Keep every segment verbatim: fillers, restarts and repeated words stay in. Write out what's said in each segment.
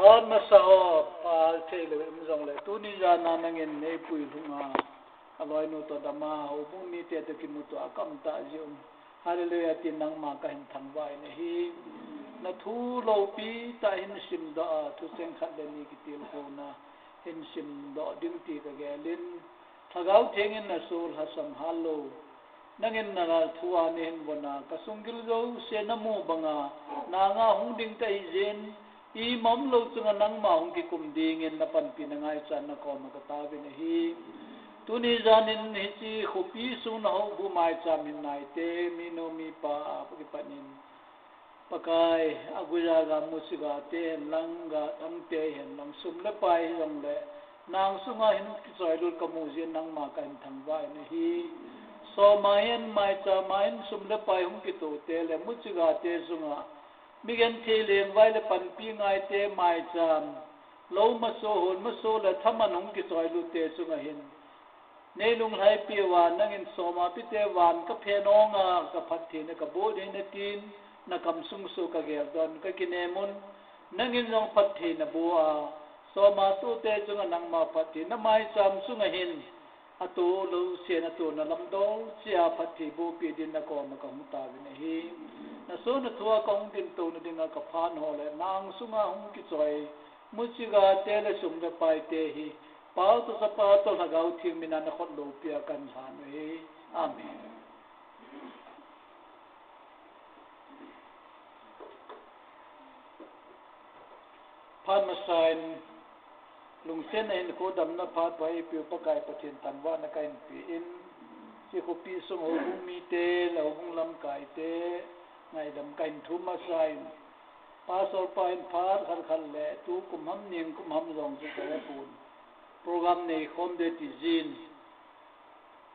Phat masa ho, phat thei lou um jongle, tuni jana nangin neipui lhunga, aloinu toh dama, houbung mite toh kimuto a kaum tah jeh un, Hallelujah tin nangma kahin thangvah in ahi. Nathu loupi tah hin simdoh a, thucheng khat le ni kitilkhouna hin simdoh ding ti kagelin, Lhagao Theng in nasol lhasam hal lou. Nangin nathu a neihin von a, kasung gil jouse namu banga, nanga hung ding kahi jeh in, ima umlou chunga nangma hung kikum dingin napanpina ngaichan nakoma kataovin ahi. Tuni janin hiche khopi sung nahoubung maicham hin naite, minu mipa a kipanin, Pakai, aguja ga muchi gate henlang, ga thangte henlang, sum le pai hijongle, nang sunga hin kichoilut kamu jeh in nangma kahin thangvah in ahi. Soma hin, maichama hin, sum le pai hung kitote le muchi gate sunga, migenthei lengvai le panpi ngaite, maicham, lou maso, hon maso le thaman hung kichoilute chunga hin, Neilunglhaipi uva, nangin soma pite van kaphenonga, kaphattheina kaboh ding natin, nakamsung soh kageldoh in kakinem un, nangin jong phattheina boh a, soma tohte chunga nangma phattheina maicham chunga hin, atoh lou sen atohna lamdol cheh a phatthei bohpeh din nakoma kahung taovin ahi. Nasoh nathu a kahung dintouna dinga kaphat ho le, nang sunga hung kichoi, muchi gate le sum le paite hi, Pa toh Chapa toh Lhagao Theng mina nakhut loupia kahin lhan u ahi. Amen. Phat masan, lungsetna hinkho damna phat pha eipeu Pakai Pathen thangvahna kahin pe in, hiche khopi sung houbung mite, le houbung lamkaite, ngaidam kahin thum masan, Pastor pa in phat khat khat le tukum ham ningkum ham jong chu kahepon, program neikhom ding ti jin,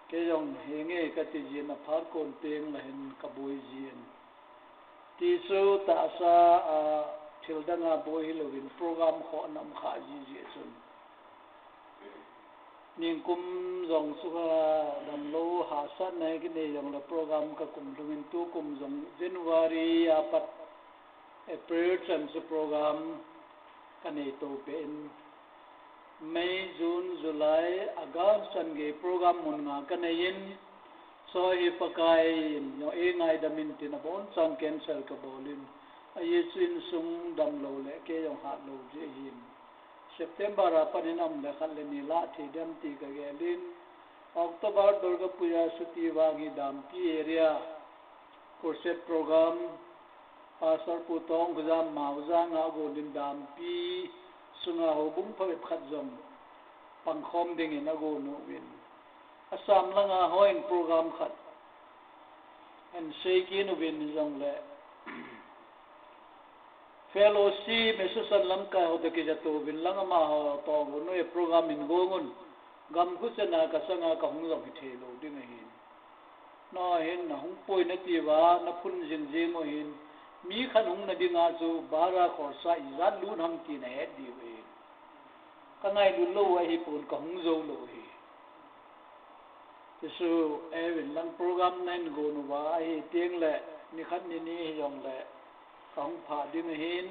kei jong henge kati jin, aphat kon teng le hin kaboi jin. Tichu tahsa a thil danga boi hilouvin program khoh na um kha jiji chun, ningkum jong chu kadamlou, hahsatna hi kinei jongle program kakum lhungin, tukum jong January a pat April chan chu program kanei toupeh in, May, June, July, August chan gei program mun nga kanei in, chu hi Pakai in jong eingaidamin tin abonchan cancel kabol in, ajeh chu insung damlou le kei jong hatlou jeh ahin, September a pat in aum le khat le ni lah thei dem ti kagel in, October Durga Puja chuti vang hi Dampi area crusade program, Pastor Pu Tongkhojam Maojang a gon in Dampi sunga houbung phabep khat jong pangkhom dingin agon uvin, Assam langa houin program khat ahin seikit uvin, hijongle fellowship, association lamkai ho toh kijatouvin lang amaho toh gon u, program hin gong un, gamkhu chana kasanga kahung jong hitheilou ding ahin, nahin nahung poi natiuva naphun jingjing u ahin, mi khat hung nadinga chu bara khorsa ijat lut ham ti nahet diu ahi. Kangailut lou ahipon, kahung joulou ahi. Tichu eiuvin lang program nahin gon uva ahi tengle, nikhat nini hijongle kahung phah ding ahin,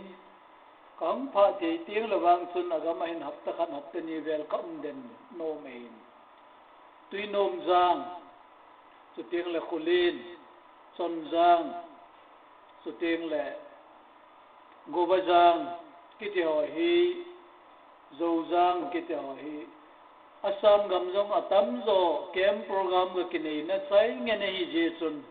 kahung phah thei tengle vang chun agam a hin hapta khat hapta ni vel kaum den nom ahin, Tuinomjang, chutengle Khullen, Chonjang, chutengle Gobajang kiti ho hi, Zoujang kiti ho hi, Assam gam jong atamjo camp program kakineina chai ngen ahijeh chun,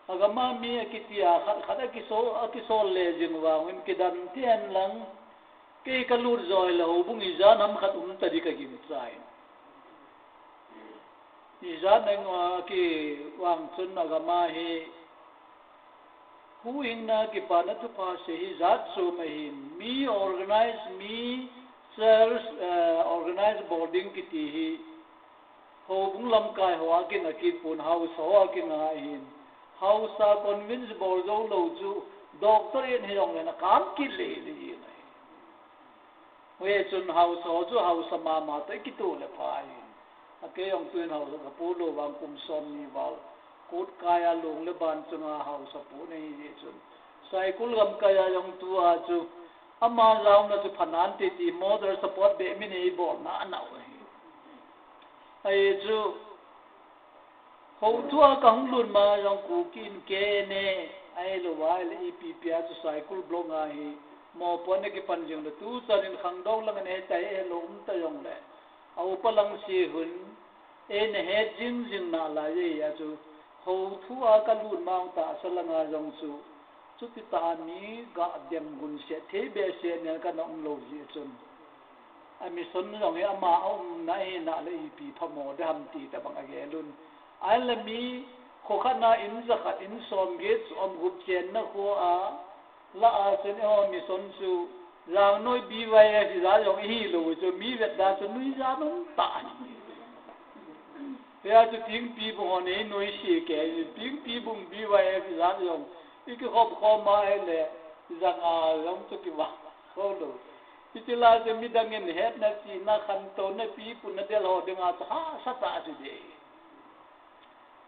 agam a mi akitia khat khat akisol, akisol le jing vangin kidam tei hen lang, kei kalut joh le houbung ijat ham khat um tadi kagingchai. Ijat nang a kivang chun agam a hi huhhingna kipana thupha sei hi jat chom ahin, mi organize, mi church, eh, organize bol ding kiti hi houbung lamkai ho a kinga kit pon, haosa ho a kinga ahin, haosa convince bol joulou chu doctor in hijongle nakam kit lele jin ahi. Hijeh chun haosa ho chu haosa mama toh ikitoh le pha ahin. Akei jong tuin haosa kapoh lou vang kum somni val, court kai a long le ban chunga haosa poh nahi jeh chun, Saikul gamkai a jong tua chu ama jaona chu phanante ti moral support beh min eibolna ana u ahi. Ahi chu Hou thua kahung lut ma jong Kuki in K N A, ahilou va ahile E P P a chu Saikul block nga hi mopohna kipan jing le tuchan in Khangdong lang in hetai helou um ta jong le a upa lang si hun eina het jing jing nalai jeh a chu hou thua kalut ma tahsa langa jong chu chuti tah a mi ga dem gun se thei behseh nen kana um lou jeh chun a mission jong hi ama a umna hi na le ipi phamo de ham ti tabang agel un. Ahile mi kho khat na in jakhat in som get chu um gup chenna kho a la a chun eiho mission chu Jangnoi B Y F ijat jong ihi lou chu mi vet da chu nuijat um tah. Hia chu Tingpi bung ho nei noi si ke, Tingpi bung B Y F ijat jong ikikhop khom a ahile janga jong chu kivah khom lou. Hiche lai chu midang in hetna chihna khantouna pi puna del ho dinga chu hahsa tah chu dei.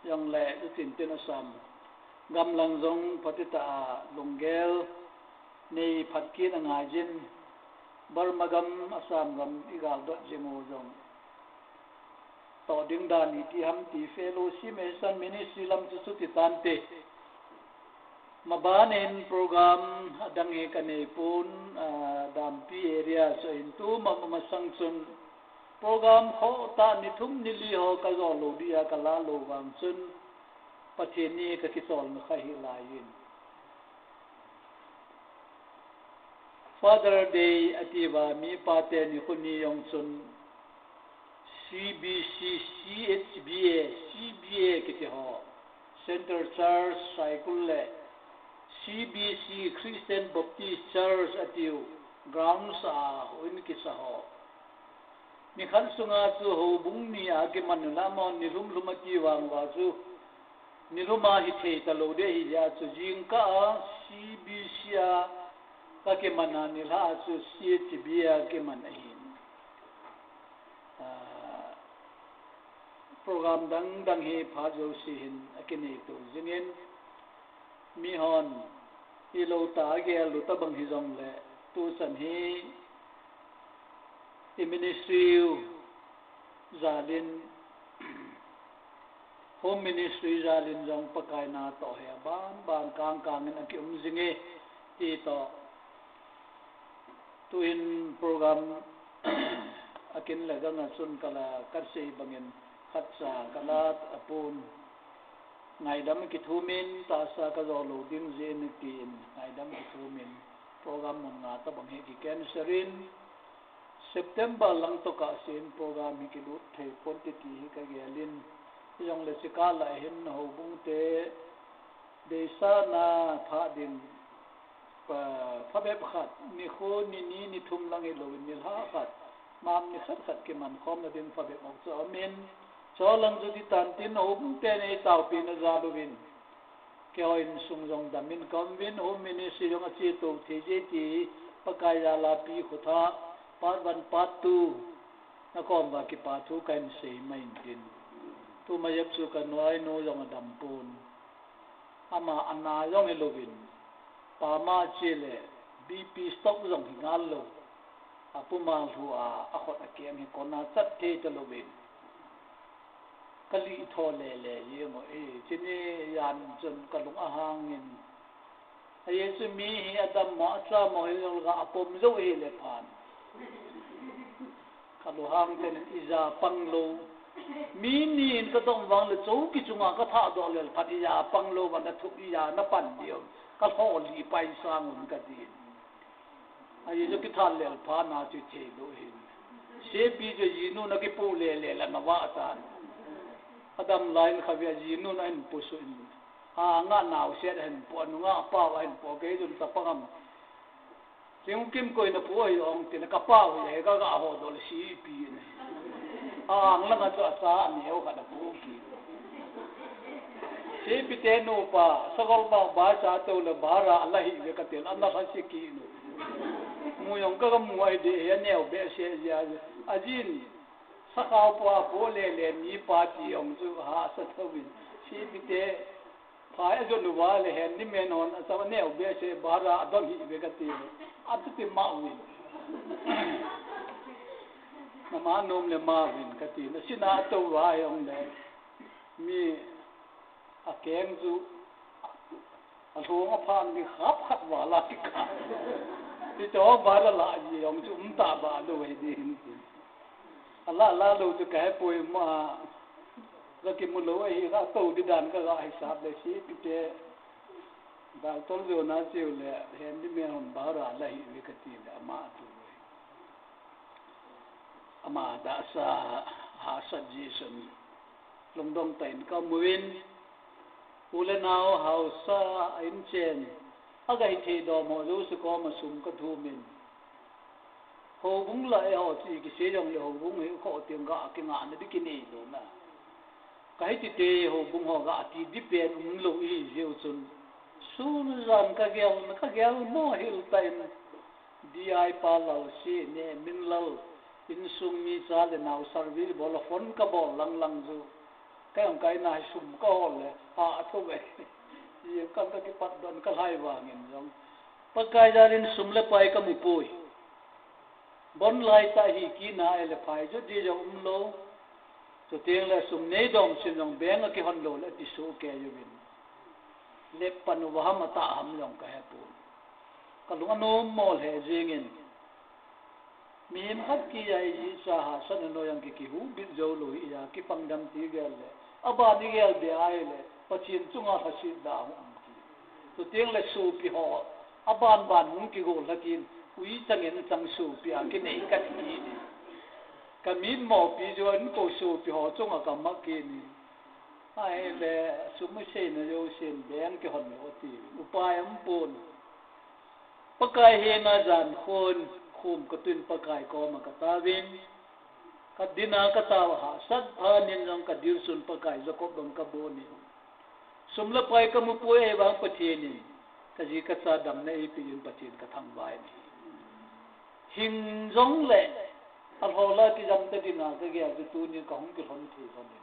Jongle chutin tin Assam gam lang jong phatah a lunggel nei phat kit angai jin, Burma gam Assam gam igal dot jing u jong toh ding dan iti ham ti fellowship mission ministry lam chu chuti tante. Maban in program adang hi kanei pon, ah, Dampi area chu hin tuma masang chun program kho tah ni thum ni li ho kajol lou dia kala lou vang chun Pathen ni kakicholna kha hi lai in. Father Day ati va mi pate ni khu ni jong chun C B C, C H B A, C B A kiti ho, Central Church Saikul le C B C Christian Baptist Church atiu grounds a houin kisa ho. Nikhat sunga chu houbung ni a kiman u lamon ni lhum lhum a kivang uva chu ni lhum a hithei talou ding ahi jeh a chu jingkah a C B C a kakiman a nilhah a chu C H B a kiman ahin. Ah, program dang dang hi phat jouse hin akinei tou jingin, mihon ilou tah a gel lou tabang hijongle tuchan hi i ministry u jalin, home ministry jalin jong Pakai na toh hi aban ban kang kang in akium jinge ti toh. Tuin program akin le gang a chun kala kasei bangin khatcha kala apun ngaidam kithumin tahsa kajou lou ding jeh in tin ngaidam kithumin program mun nga tabang hi kicancel in September lang toh kah sen program hi kilut thei pon ti ti hi kagelin jongle chikah lai hin houbung te deisahna phah ding phabep khat, nikho, nini, nithum lang hilou in nilhah khat, map ni khat khat kiman khomna ding phabep ok chu aumin, chulang chu titan tin houbung ten eitaopina jal uvin, keiho insung jong damin kaum uvin, home ministry jong achetou thei jeh ti, Pakai jal a pi khotha, part one, part two, nakom uva kipa thu kahin sei mai intin. Tuma jep chu kanoinu jong adam pon. Ama ana jong hilouvin, pama chele, B P stroke jong hi ngal lou. Apuma lhua, akhut akeng hi kona chat thei talouvin. Kalih tho lele jeng u, eh, chuni jan chun kalung ahangin. Ajeh chu mi hi adam mo, acha mo hilou ga apom jou hile phan. Kalunghang ten ija pang lou. Mi ni in kadong vang le chou kichunga kathah doh lel phat ija pang lou vang kathu ija napan diu. Kalhou li pai sang un kadin. Ajeh chu kithah lel phat na chu thei lou hin. Sepi chu jinu na kipu lele la na va tan. Adam lai in khavi ajinu na in pusu in. Anga nau set hin pu, anunga pau hin pu, kei jun ta pangam. King kim koi na pu ahi ong tin, ka pau hi, ka ga ho dol si pi ne. Ang langa chu acha aneo khat apu ki. Sepi te nupa, sagol ba, ba cha to le bara, ala hi ve katil, ana sa si ki nu. Mu jong ka ga mu ai de, aneo behseh jia, ajin. Sakhao pa po lele ni pa ti jong chu hahsa thouvin. Sepi te Phai ajon uva le handyman hon achau aneo behseh, bhara adon hih uve kati le. Atuti ma uvin. Nama nom le ma uvin kati le. Sina atou uva jong le. Mi akeng chu alhong aphan mi khap khat val a kikap. Hiche bhara la ji jong chu um tah ba lou ahi ding. Ala la lou chu kahepoi ma. Kakimu lou ahi, katou di dan kaga hisap le, C P te. Doctor Jona cheu le, handyman hon bhara la hih uve kati le, ama atu uve. Ama dahsa hahsat jeh chun lungdong tah in kaum uvin, u le nao haosa a inchen, aga hithei dom ho jouse koma sum kathum in, houbung la eiho chu kisei jongle houbung hi khoh teng ga kingahna di kinei lou na. Kahiti te houbung ho ga ti di pen umlou ihi jeh u chun, sun jan kagel, kagel mo hil tah in, D I pa Lalsih ne, Minlal, insung mi cha le nao service bol a phone kabol lang lang chu. Kei jong kaina hi sum kahol le, ha athu ve. Ijeh inem kakipat don kalhai vangin jong. Pakai jal in sum le pai kamu poi. Bon lai tah hi kina ahile phai jot ji jong umlou. Chuteng le sum nei dom sim jong bank a kihon lou le ti sohkei uvin. Lep pan uva ham atah ham jong kahepon. Kalung anom mo lheh jengin. Mihem khat kia ijeh cha hahsatna noi jong ki, kihubit jou lou hi a, kipang dam ti gel le. Aban igel be ahile, Pathen chunga lhasetna hung um ti. Chuteng le sopi ho, aban ban hung kigol lha tin, ui chang in chang sopi a kinei kati ni. Kamin mopi jo in ko sopi ho chunga kamat kit ni. Ahile, sum seina jousen bank kihon lou ti. Upai umpon. Pakai henga jan khon, khom katun Pakai koma kataovin. Kadina katao hahsat phat in jong kadilsun Pakai Jacob bang kabon in. Sum le pai kamu poi ahivang Pathen in. Kaji kacha damna eipe in Pathen kathangvah in. Hing jongle, alhola kijam ta dinga kagel chu tunin kahung kilhon thei lhon in.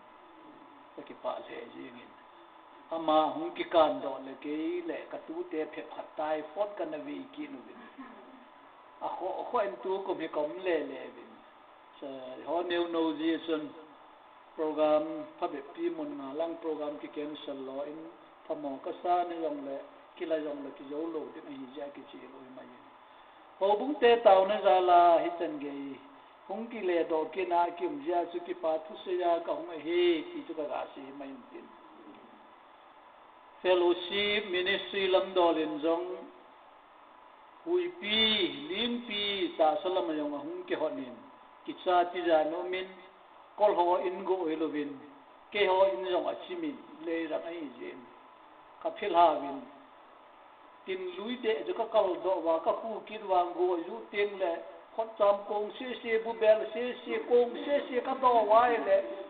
Kakipah lheh jengin. Ama hung kikan doh le kei le katute phep khat typhoid kana vei kit uvin. Akhoh, akhoh in tukum hi kaum le le uvin. Cha, ho neo nou jeh chun program phabep pi mun nga lang program ki cancel lou in phamo kasa ni jongle, kila jongle kijou lou ding ahi jeh a kichil u himai in. Houbung te taona jal a hichan gei hung kile doh kit na kium jeh a chu kipa thusei a kahung ahi ti chu kaga sei himai in tin. Fellowship ministry lamdol in jong huipi, lingpi, tahsa lam a jong ahung kihon in, kicha tija nom in, kol ho in go hilouvin, keiho in jong achim in, leirang ahi jeh in, kaphilha uvin, tin lui te chu kakal doh uva, kakhu kit uva, go ju teng le, khotcham kong sese, bubel sese, kong sese kadoh uva ahile,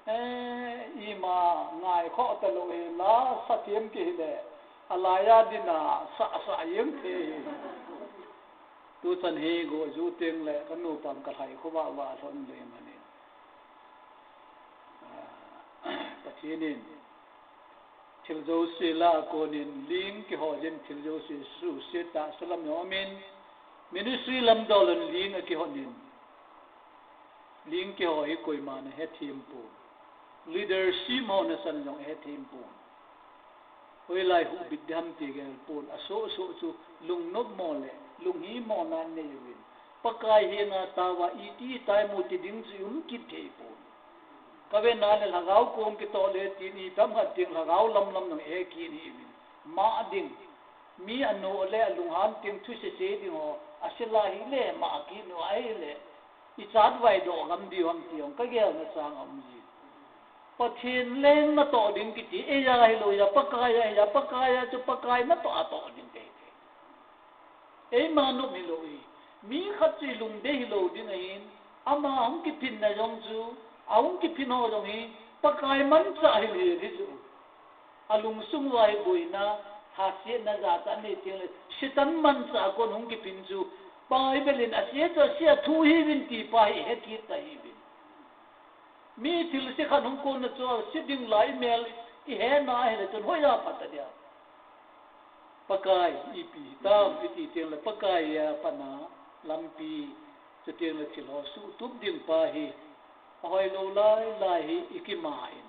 Eh, ima ngai khoh talou hi la sa thiam kihile, alai a dinga sa, sa jeng thei hi. Tuchan hi go ju teng le, kanupa kalhai khovah vah lhon le mani. Ah, Pathen in, thil jouse lah a konin, ling kiho jin thil jouse suhset tahsa lam jong umin, ministry lamdol in ling akihon in, ling kiho hi koiman ahethem pon. Leadership ho nasan jong ahethem pon. Hoilai huhbit ding ham ti gel pon. Asoh soh chu lungnop mo le lunghimo na nei uvin. Pakai henga taova iti taimu ti ding chu i um kit thei pon. Kavena le lhagao kong kitoh le tin ipi ham khat ding lhagao lamlam nang e kit hi uvin. Ma ding. Mi anoh le alunghan ding thusese ding ho. Asei la hile ma kit u ahile. I chatvai doh gam diu ham ti jong kagelna sang aum ji. Pathen leng natoh ding kiti, eija hilou ja, Pakai a hija, Pakai a chu Pakai natoh atoh ding kei kei. Eima nop hilou hi, mi khat chu ilungdei hilou ding ahin, ama hung kiphinna jong chu, ahung kiphin ho jong hi, Pakai manchah hil hel hi chu. Alungsung uva hi boina, lhasetna jachat nei teng le, Satan manchah a kon hung kiphin chu, Bible in ase chu ase a thu hiuvin ti pa hi het kit ta hiuvin. Mi thilse khat hung konna chu ase ding lai mel I hena ahile chun hoiya phat ta dia. Pakai, ipi hitam, iti teng le Pakai a pana lampi, chuteng le thil ho suhtup ding pa hi, ahoilou lai lai hi i kima in.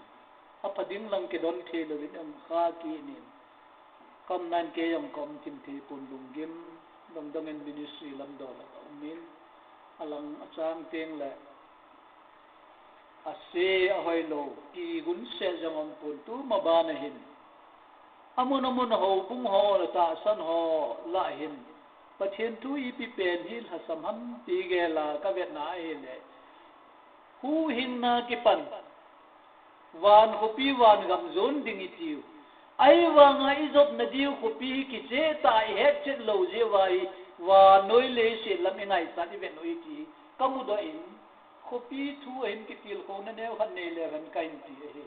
Apha ding lang kidon thei louvin um kha kit in. Ka umna in kei jong ka um thim thei pon, lunggim, dong dong in ministry lam dol a ka um in. Alang achang teng le, ase ahoilou, ti gunset jong um pon, tuma bana hin. Amun amun houbung ho le tahsan ho lah hin, Pathen thu ipi pen hi lhasam ham ti gel a ka vetna ahile, huhhingna kipan, van khopi van gam jon ding i tiu. Ahivanga i jotna diu khopi hi kicheh tah a i hetchet lou jeh uva hi, vannoi leiset lam i ngaichat i vet u ahi ti ka mudoh in, khopi thu a hin kitilkhouna neo khat nei leu hen ka hin ti ahi.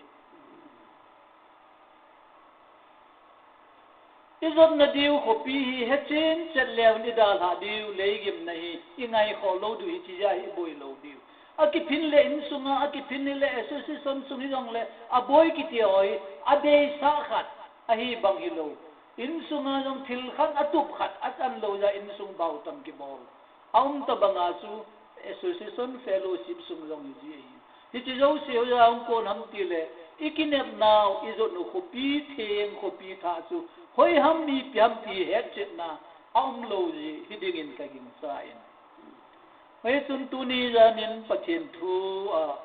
I jotna diu khopi hi hechen chet leu in i dalhah diu, leigimna hi i ngaikhoh lou diu, hiche jeh a hi i boi lou diu. Akiphin le insunga, akiphin le association sung hijongle, aboi kiti ho hi, adeisah khat, ahibang hilou. Insunga jong thil khat, atup khat, achan lou jeh a insung bautam kibol. Aum tabanga chu association fellowship sung jong hiji ahi. Hiche jouse hoiya hung kon ham tile, i kinepnau, i jotnau khopi theng, khopi thah chu hoi ham, ipi ham ti hetchetna aum lou jeh hi dingin ka gingchan. Hichun tuni janin Pathen thu a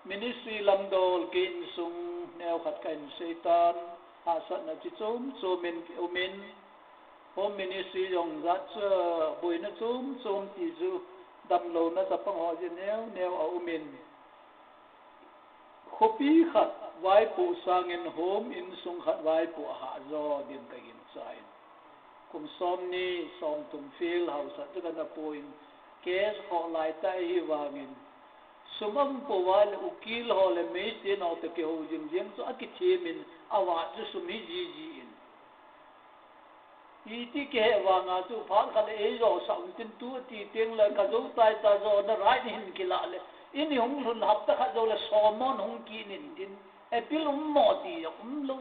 ministry lamdol kei insung neo khat ka hin seitan, hahsatna chi chom chom in um in, Home ministry jong jat chu, boina chom chom ti chu, damlouna chapang ho jeh neo neo a um in. Khopi khat vaipoh sangin home insung khat vaipoh ahah jo din ka gingchan. Kum somni, somthum field hausat chu kana poh in, case khoh lai tah ahi vangin, sum aum pouva le ukil ho le meisin ho toh kihou jing jeng chu akithem in, avat chu sum hi jiji in. Iti kihe vanga chu phat khat le eijosah un tin, tu ati teng le ka jou tai ta, jona right hin kilah le, in i hung lhun hapta khat jou le summon hung kit in tin, appeal um mo ti jong um lou.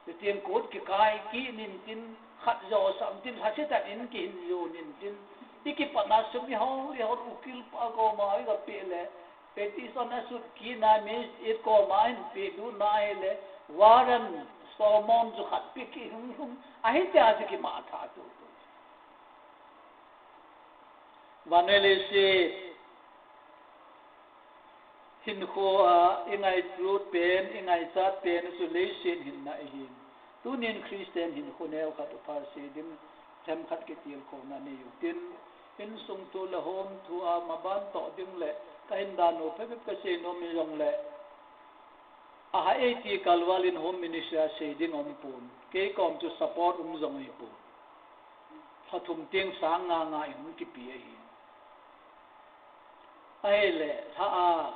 Chuteng court kikai kit in tin, khat josah un tin, lhasetah in kihin jon in tin, i kipatna sum i hol, i hol ukil pa koma i ga peh le, petition asut kit na, magistrate koma hin peh lut na ahile, warrant, summon chu khat pe kit hung hung. Ahi tia chu kimatha tu tu. Vannoi leiset hinkho a i ngailut pen, i ngaichat pen chu leiset hinna ahin. Tunin Christian hinkho neo khat u pha sei ding, themkhat kitilkhouna nei u tin, insung thu le home thu a maban toh ding le, ka hin dan u phabep ka sei nom in jong le, ahah e ti kalval in home ministry a sei ding um pon. Kei kom chu support um jong ahi pon. Lha thum teng sang nga nga in hung kipe ahi. Ahile, lha a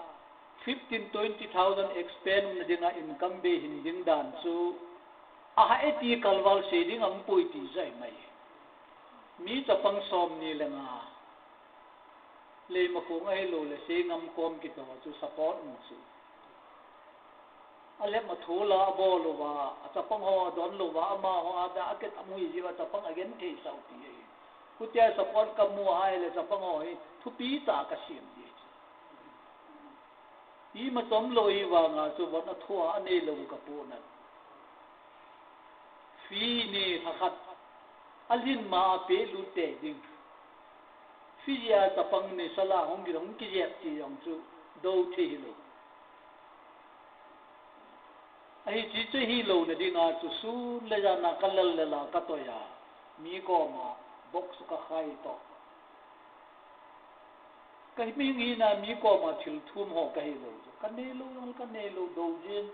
fifteen, twenty thousand expend umna dinga income bei hin ding dan chu, ahah e ti kalval sei ding um poi ti jai mai. Mi chapang somni le nga. Leimakhong ahilou le, Seingamkom kiti ho chu support um chu. Alep ma thu la abol uva, achapang ho adon lou va, amaho a da akit amui jiu a chapang agenthei sau ti ahi. Hutia support kamu ahile chapang ho hi thupi tah a kasem ji chu. Ima chom lou hi vanga chu von a thua anei lou ka pu na. Fee ni lha khat alhin ma a pe lut tei ding. Fee a chapang ni sala hung ki hung kijep ti jong chu do thei hilou. Ahi chi chu hilouna dinga chu sun le jan a ka lel lel a ka toi a, mi koma box ka khai toh. Ka hi mihing hina mi koma thil thum ho ka hilou chu. Ka neilou jong ka neilou dou jin.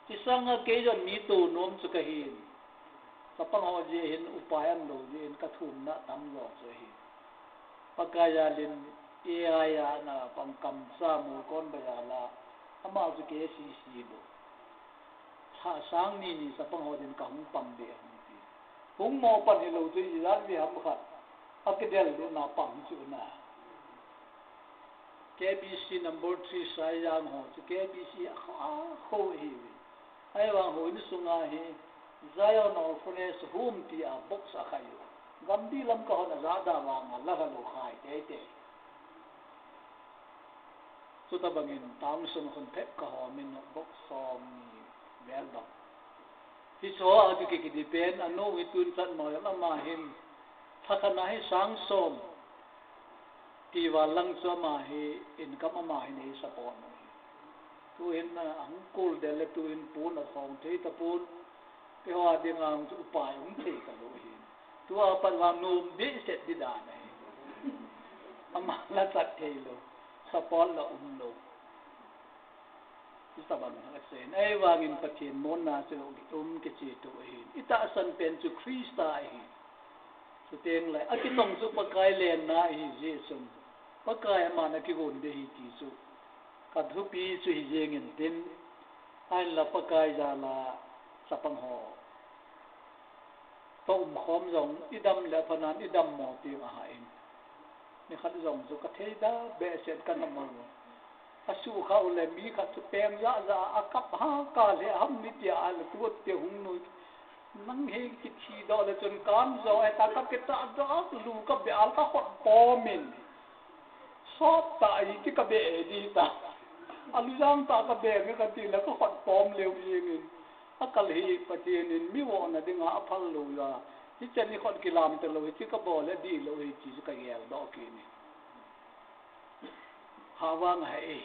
Chi sanga kei jong mi to nom chu ka hin. Chapang ho jeh hin upai an lou jeh in ka thumna tam jo chu ahi. Pakai jal in A I a na pang kam sa mu kon ba jal a. Ama chu K C C bou. Lha sang ni ni chapang ho din ka hung pang be hung ti. Hung mo pan hilou chu ijat ve ham khat. Akidel lou na pang chu na. K B C number three Saijang ho chu K B C a kho, a kho hi ve. Ahivang houin sunga hi Zion Orphanage Home tia box akhai u. Gamdih lam kahon ajahda vanga la lha lou khai teitei. Chutabangin town sung khun phep kahomin box somni vel bang. Hiche ho a chu kikiti pen, anu hi tun chan mo jong ama hin, lha khat a hi sang som, ti val lang chu ama hi, income ama hin ei support u hi. Tuhin, ah, ahung kul del le tuhin pon akhong thei tapon, keiho a dinga chu upai um thei talou hi. Tua pat vang nom behseh di dan ahi. Ama la chat thei lou, support la um lou. Chutabang asei in, ahivangin Pathen monna chu um kiche tou ahi. I tahsan pen chu Christa ahi. Chuteng le, akitong chu Pakai lenna ahi jeh chun, Pakai aman akigon ding ahi ti chu ka thupi chu hi jeng intin, ahinla Pakai jal a chapang ho toh umkhom jong, i dam le aphanan i dammo teng ahah in. Nikhat jong chu ka theida behseh in ka na mang. Asuhkhah u le mi khat chu peng jah jah a kap ha, ka lheh ham ni tia ahile tu te hung nui. Nang hi kithi doh le chun kam jo e ta ka kitah doh a, lu ka be al ka khut pom in. Sot tah a iti ka be e di ta. Alu jang tah ka be nge kati le ka khut pom leu jeng in. Akal hi Pathen in mi vohna dinga aphal lou a. Hiche ni khut kilam talou, hiche ka bol le di lou hi ti chu ka gel doh kit in. Hah vang ahi e.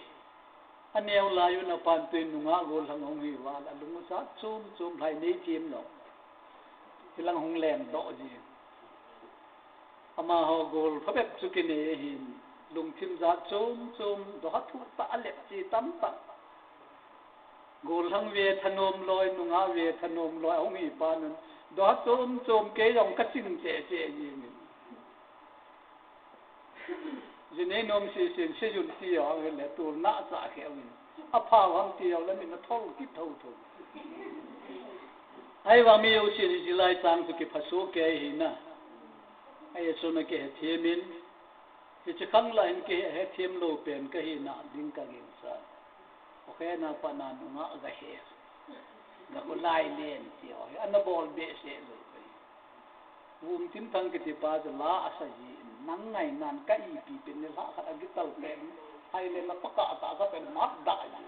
Aneo lai un apan tun nungah gollhang hung hi uva, alung u jat chom chom lhai nei thim lou. Hilang hung leng doh ji. Amaho gol phabep chu kinei ahin, lungthim jat chom chom, doha thuh tah a lep chi tamtah. Gollhang ve thanom loi, nungah ve thanom loi, ahung hi pan un, doha chom chom kei jong ka ching cheh cheh jing in. Jinei nom seh seh in, sejun ti jong ahile, tulna cha khe uvin. Apha u ham ti jong le min athol kit tho tho. Ahivang mi jousen hi jilai chang chu kiphasoh kei hi na. Ahi chun akihethem in, hiche khang lah in kihethem lou pen kahi na ding ka gingcha. Okhe na pa na nungah gahe. Gakholai len ti ho hi ana bol behseh lou pen. Vumthimthang kiti pa chu la asa ji in, nang ngainan ka ipi pen ni, lha khat a guitar pen, hai le na pakah tah sa pen mat dah ji.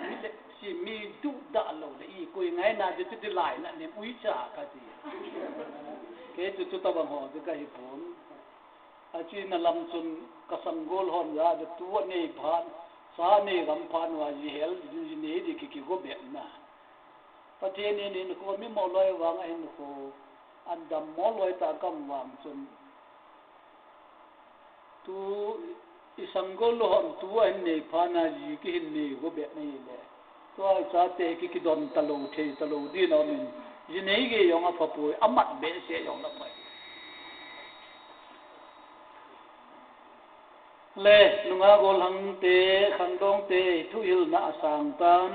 Mi le si mi duh dah lou le i koi ngaina chu chu ti lai na nem uicha kati. Kei chu chutabang ho chu kahi pon. Achena lam chun ka sanggol hon jal a tu anei phat, sa anei gam phat uva ji hel, ji nei di ki, kigo bep na. Pathen in hinkho mi mo loi vang a hinkho, an dammo loi tah a ka um vang chun. Tu i sanggol hon tu ahin nei phat na ji kihin nei go bep na hile. Tua i chate ki, kidon talou, thei talou din a um in, ji nei gei jong apha poi, amat behseh jong la pai. Le, nungah gollhang te, khangdong te, thuhilna asang tan.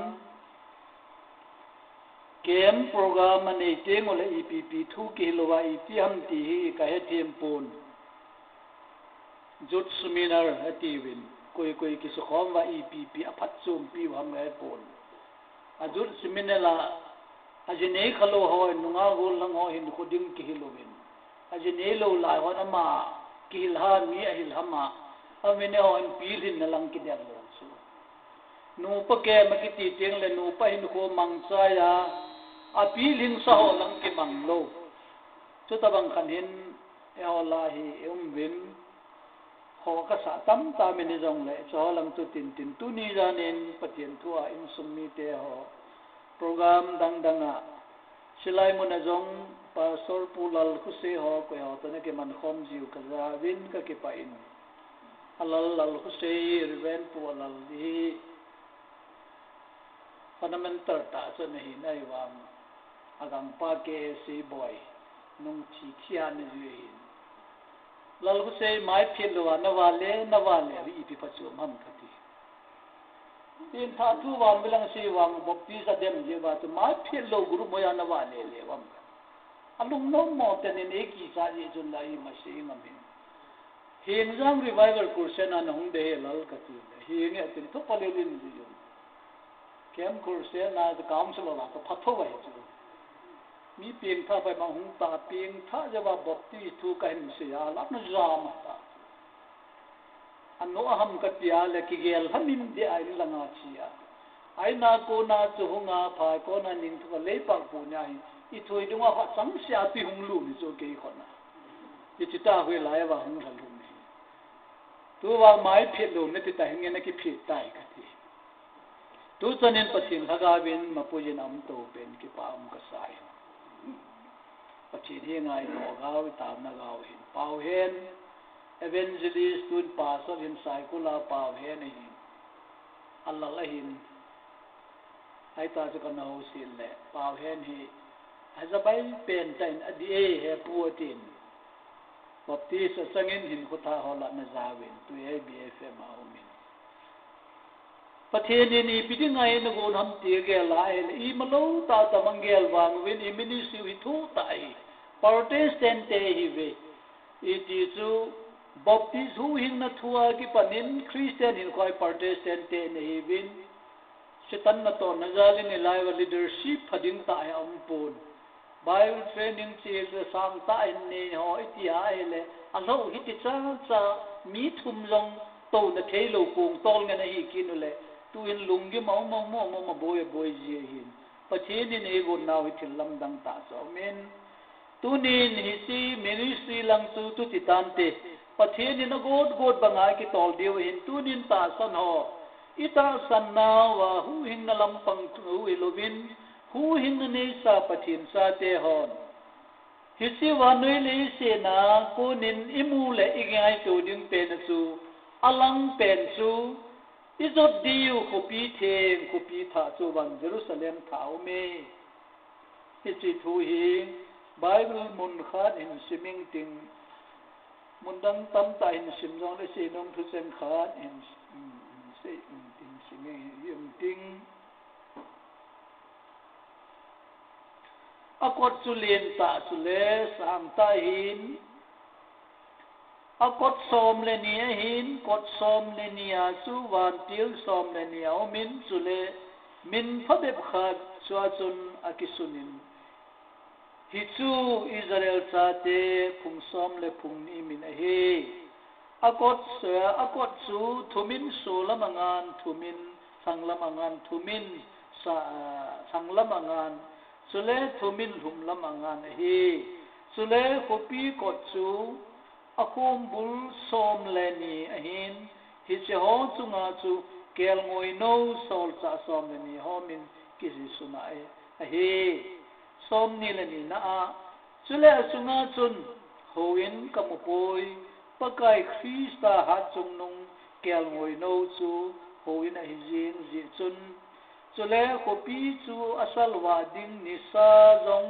Camp program anei teng ule ipi ipi thu kihil uva iti ham ti hi kahethem pon. Youth seminar atiuvin, koi koi kisukhom uva ipi ipi aphatchompi u ham kahe pon. A youth seminar a, aji nei khalou ho in nungah gollhang ho hinkho ding kihil uvin. Aji nei lou lai hon ama kihil ha mi ahil ham a, amin e ho in pilhinna lang kidel lou chu. Nupa camp akiti teng le nupa hinkho mangchai a, apilhingsa ho lang kimang lou. Chutabang khat hin eiho lah a hi i um uvin, khoh kasah tamtah min hijongle, chuho lang chu tintin tuni jan in Pathen thu a insung mite ho program dang dang a, silai mun a jong Pastor Pu Lalkhosei ho, koi ho toh ana kiman khom jiu kaja uvin kakipah in. A Lal, Lalkhosei, Reverend Pu Lal hi fundamental tah chu ana hin, ahivang agangpa K A C boi nung thi thi a ana jui ahin. Lalkhosei, mai phet lou a na vale, na vale u ipi phatchom ham kati. Tin tha thu vang bilang sei vang baptist a dem jeh uva chu mai phet lou group moi a na vale le u ham. Alung nom mo tah in eikicha jeh chun la ima sei ngam hin. Hengjang Revival Crusade a na hung ding ahi Lal kati le. Henge atin, thu pale lin jui jong. Camp Crusade na chu council la ka phatho ai chu. Mi pengtha pai ma hung ta, pengtha jeh a baptist thu ka hin sei a, la na jam ta. Ano aham ka tia le kigel hamin de ai langa chia. Ai na ko na chu hunga phai ko na ning thu ka lei pak bu nia hi. I thui dunga kha chang sia pi hung lu ni chu kei khona. I chi ta hui lai va hung la lu ni. Tu vang mai phet lo na ti ta hinge na kiphet tai ka ti. Tu chanin Pathen lhagao in mapuiyin a um to pen kipa um ka sa in. Pathen hi ngai no gao i tam na gao hin. Pau hen evangelist tun pastor hin saikula pau hen hin. Alal a hin. Hai ta chu ka nau sin le. Pau hen hi. Haja bai pen ta in a di e he pu tin. Baptist a sangin hin khutha ho la na zawin. Tu A B F M a umin. Pathen in ipi dinga eina gon ham ti gel a ahile, ima lo tah tah mang gel vang uvin i ministry hi thu tah hi. Protestant te hi ve. Iti chu Baptist huhhingna thu a kipan in Christian hinkho a Protestant te na hi uvin. Satan natohna jal in i lai va leadership pha ding tah hi a um pon. Bible training chi le sang tah in nei ho i ti a ahile, a lo hi ti cha cha mi thum jong to na thei lo kong tol ngen ahi kit u le, tu in lunggim a um a um a um a boi a boi ji ahin. Pathen in ei gon nau hi thil lamdang tah chu a um in. Tunin hiche ministry lang chu tu ti tante. Pathen in a got got banga kitol diu hin tunin tahsan ho. I tahsan nau a huhhingna lampang thu hi lovin, huhhingna neisa Pathen chate hon. Hiche vannoi leiset a konin i mu le i ngaito ding pen chu, a lang pen chu, i jot diu khopi theng, khopi thah chu vang Jerusalem thah a um e. Hiche thu hi Bible mun khat hin sim ing ting, mun dang tamtah hin sim jong le, seinom thucheng khat hin, um, sei, um, hin sim ing, hi um ting. A kot chu len tah chu le sang tah hin, a kot som le ni ahin, kot som le ni a chu vantil som le ni a um in, chule min phabep khat chua chun a kisun in, hichu Israel chate phung som le phung ni min ahi. A kot, a kot chu thumin solam angan, thumin sanglam angan, thumin sa, sanglam angan, chule thumin lhumlam angan ahi. Chule khopi kot chu a khombul som le ni ahin, hiche ho chunga chu kelngoi nou solchah som le ni ho min kisun a ahi. Som ni le ni na a, chule a sunga chun houin ka mu poi, Pakai Christa hatchungnung kelngoi nou chu houin ahi jing jeh chun, chule khopi chu a salvah ding nisa jong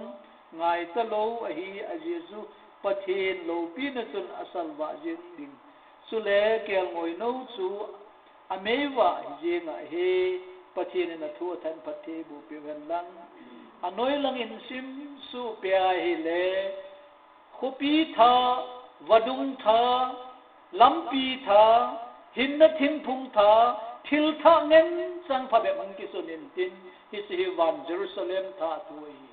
ngai talou ahi, ajeh chu Pathen loupina chun a salvah jing ding. Chule kelngoi nou chu a meivah hi jing ahi, Pathen in a thu a thanphat thei boh peh u hen lang. A noi lang in sim suh peh ahile, khopi thah, vadung thah, lampi thah, hinna thingphung thah, thil thah ngen chang phabep hung kisun in tin, hiche hi van Jerusalem thah thu ahi.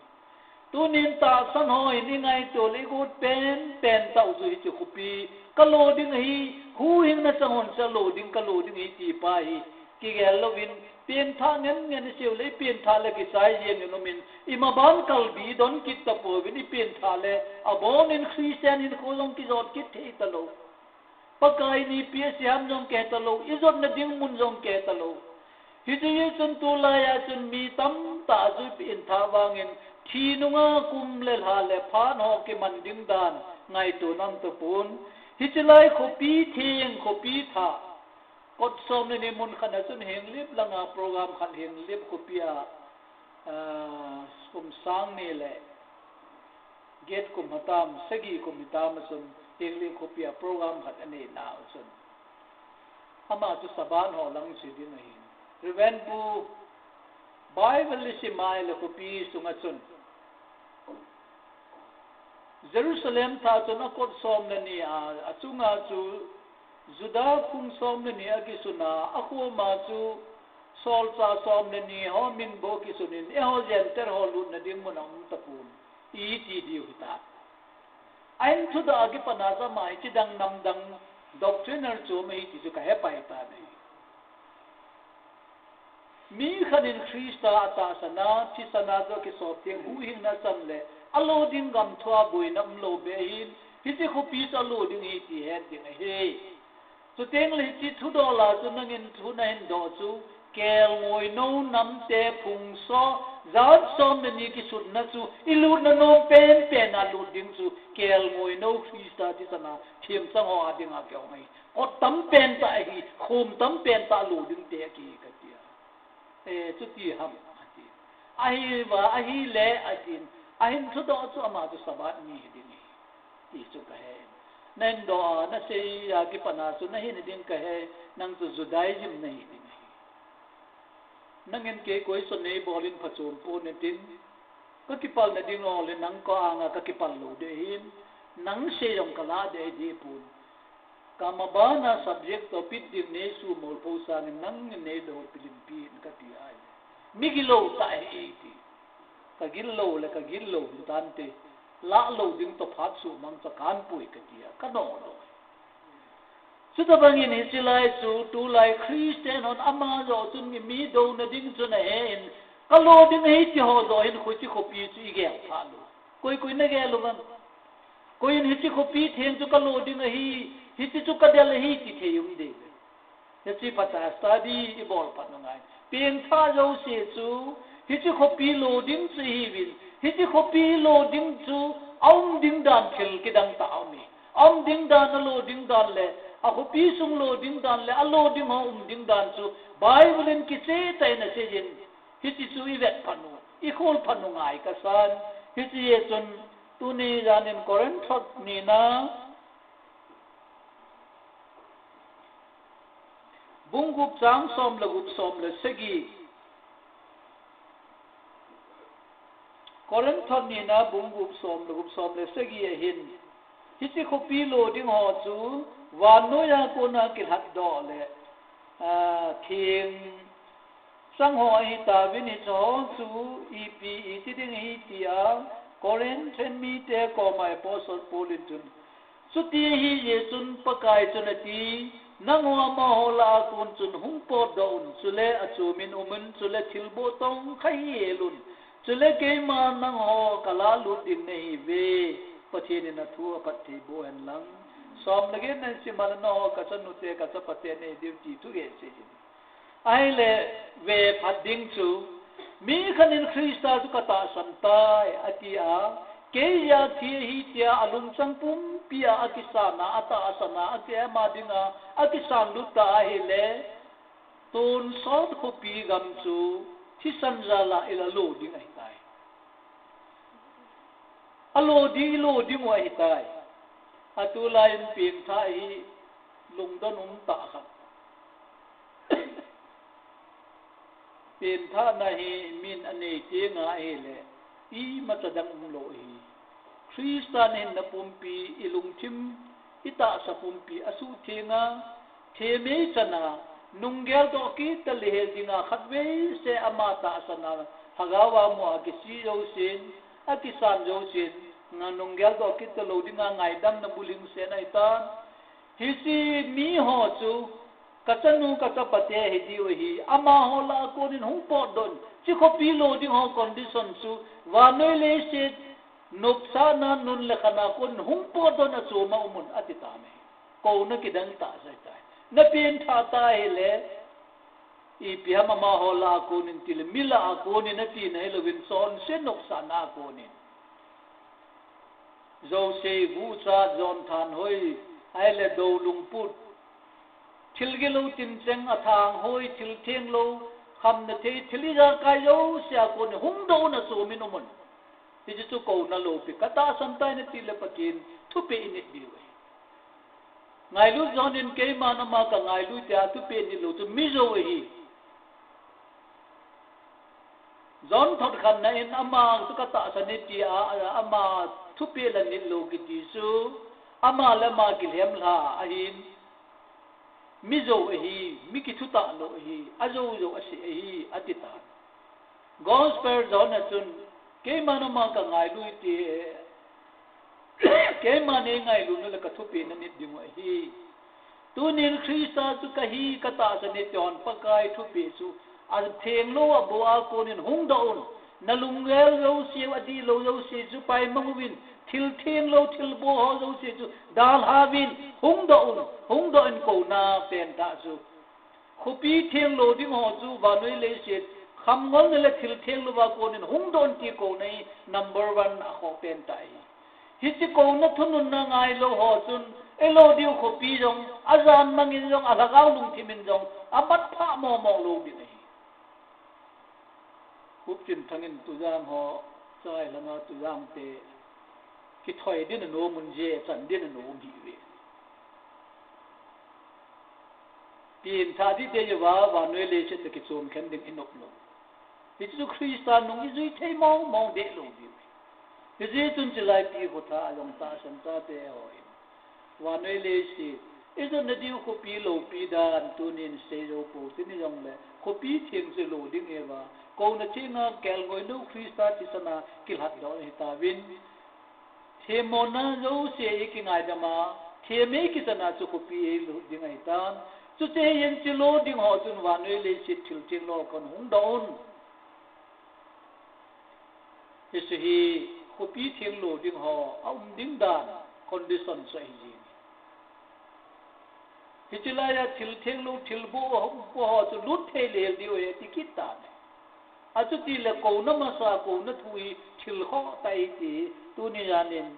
Tunin tahsan ho hin i ngaito le i got pen pen tah u chu hiche khopi ka lo ding ahi, huhhingna chang hon cha lo ding, ka lo ding ahi ti pa hi kigel louvin, pen thah ngen ngen i seu le, i pen thah le kichai jeng in um in, i maban kalbi i don kit ta pouvin, i pen thah le abon in Christian hinkho jong kijot kit thei talou. Pakai ni pi a siam jong kihe talou, i jotna ding mun jong kihe talou. Hiche hi chun tulai a chun mi tamtah chu ipi in thah vangin, thi nunga kum le lha le phat ho kiman ding dan ngaito nam tapon. Hiche lai khopi theng, khopi thah. Kot som le ni mun khat a chun Henglep langa program khat, Henglep khopi a, ah, kum sang ni le get kum hitam, sagi kum hitam a chun, Henglep khopi a program khat anei nau chun. Ama chu Sabbath ho lang che ding ahin. Reverend pu, Bible i sim a ahile khopi sunga chun, Jerusalem thah chun a kot som le ni a, a chunga chu Juda phung som le ni a kisun a, a khoma chu Solchah som le ni ho min bou kisunin, eiho Gentile ho lutna ding mun a um tapon, iti diu hita. Ahin thudoh a kipat a chu ama hi chidang namdang doctrinal chu ama hi ti chu kahe pai tan ahi. Mi khat in Christa atahsan a, thisan a chu akisop theng, huhhingna achan le, alo ding gam thua boina umlou beh ahin, hiche khopi chu alo ding ahi ti het ding ahi. Chuteng le hiche thudoh la chu nangin thu nahin doh chu, kelngoi nou namte phung so, jan som le ni kisutna chu, ilutna nom penpen a lut ding chu, kelngoi nou Christa thisan a, themchang ho a dinga kihong ahi. Kot tampen tah ahi, khom tampen tah lo ding te akihi kati a. E, chuti ham, ati. Ahi va, ahile, atin. Ahin thudoh chu ama chu Sabbath mi hiding ahi. Ti chu kahe. Nahin doh a, nasei a kipat a chu nahin ding kahe, nang chu Judaism nahi ding ahi. Nangin kei question neibol in phachom pon natin, kakipalna ding lou le nang ka anga kakipal lou ding ahin, nang sei jong kalah ding ahi dipon. Kamabana subject topic ding neisumol pou sangin nangin neidoh pilimpi in kati ahi. Mi gilou tah ahi ti. Kagil lou le kagil lou hintante. Lah lou ding toh phat sumang cha kanpui kati a, kanoh lou. Chutabangin hiche lai chu, tulai Christian hon ama joh chun mi, mi douna ding chu nahe in, kalo ding ahi ti ho joh hin hiche khopi chu igel pha lou. Koi koi nagel uvem? Koi in hiche khopi theng chu kalo ding ahi, hiche chu kadel ahi ti thei um ding. Hiche phat a study ibol phat u ngai. Pengthah jouse chu, hiche khopi lo ding chu hiuvin, hiche khopi lo ding chu, aum ding dan thil kidang tah aum e. Aum ding dan, alo ding dan le, akhopi sung lo ding dan le, alo ding ho um ding dan chu, Bible in kicheh tah in asei in, hiche chu ivet phat u, ikhol phat u ngai kasan, hiche jeh chun, tuni jan in Corinth thot nina, Bung gup chang som le gup som le sagi. Corinth thot nina bung gup som le gup som le sagi ahin. Hiche khopi lo ding ho chu vannoi a kona kilhat doh le, a, theng chang ho ahi tauvin hiche ho chu ipi iti ding ahi tia Corinth mite koma Apostle Paul in chun Chuti ahijeh chun Pakai chun ati, nangho amaho lah a kon chun hung potdoh un, chule achomin umun, chule thilboh tongkha hihel un, chule keima nangho kalah lut ding nahiuve, Pathen in athu aphatthei boh hen lang. Som le get nahin sim a le nangho kachanute kachapate nahi diu ti thu gel sei hin. Ahile ve phat ding chu, mi khat in Christa chu katahsan tai, ati a, kei jeh a thi ahi tia alungchang pumpi a akisan a, atahsan a, akihem a dinga, akisan lut ta ahile, tonsot khopi gam chu, thisan jal a alo ding ahitai. Alo ding, ilo ding u ahitai. Atulai in pengthah hi lungdon um tah khat. Pengthahna hi min anei tenga ahile, imacha dang umlou ahi. Christa nahinna pumpi, ilungthim, itahsa pumpi asuhtheng a, themei chan a, nunggel doh kit tah le hel dinga khatvei seh ama tahsan a, lhagao a mu a kisi jousen, akisan jousen, nga nunggel doh kit talou dinga ngaidamna bulhingse ahitan. Hiche miho chu, kachanu kachapate hidiu ahi, amaho lah a konin hung potdoh un, hiche khopi lo ding ho condition chu, vannoi leiset, nopsahna nun le khan a konin hung potdoh un achom a umun, ati tan ahi. Kouna kidang tah jeh tai. Napengthah ta ahile, ipi ham amaho lah a konin tile, mi lah a konin atina hilouvin chonset nopsahna a konin. Jouse, guchat, jonthanhoi, ahile dou lungput. Thil gilou tincheng, athanghoi, thil thenglou, khamna thei, thil ijakai jouse a konin hungdoh un achomin umun. Hiche chu kouna loupi, katahsan tai natile Pathen thupeh init diu ahi. Ngailut John in keiman ama kangailut tia thupeh nitlou chu mijou ahi. John thot khatna in ama chu katahsan e tia, ama thupeh la nitlou kiti chu, ama le ama kilhem lha ahin. mi jou ahi, mi kithutah lou ahi, ajou jou ase ahi, ati tan. Gospel John a chun, keima nama ka ngailu te, keima nei ngailu nule ka thupeh na nit ding u ahi. Tunin Krista chu kahi katahsan e ti hon Pakai thupeh chu, atheng lou a bou a konin hung doh un, na lunggel jouse, adih lou jouse chu paimang uvin, thil theng lou, thil bou ho jouse chu dalha uvin, hung doh un, hung doh in kouna pen tah chu. Khopi theng lou ding ho chu vannoi leiset, khamngolna le thil theng lou a konin hung doh un ti kouna hi number one a khoh pen tah ahi. Hiche kouna thununna ngai lou ho chun, eilo diu khopi jong, ajan mangin jong, alhagao lungthimin jong, amat phah momo lou ding ahi. Hupchin thangin tujang ho, chai langa tujang te, kithoi din anom un je, chan din anom hi ve. Tin tha di te jova, vannoi leiset te kichom khen ding inop lou. Hichu Krista nung ijui thei mong mong deh lou diu. Hijeh chun chilai pi khotha a jong tahsan chate ho in. Vannoi leiset, ijot na diu khopi loupi dan tunin sei jou pou tin jongle, khopi theng chu lo ding e va. Kouna thenga kelngoi lou Krista thisan a kilhat doh hitauvin. Themmona jouse i kingaidam a, themna i kisan a chu khopi eilut ding ahitan. Chuche hi hiche lo ding ho chun vannoi leiset thil theng lou a kon hung doh un. Hiche hi khopi theng lo ding ho aum ding dan condition chu ahi jing. Hiche laiya thil theng lou, thil bou, bou ho chu lut thei lel diu ahi ti kit tan. Achuti le kouna masa, kouna thu hi thil khoh tah ahi ti tuni janin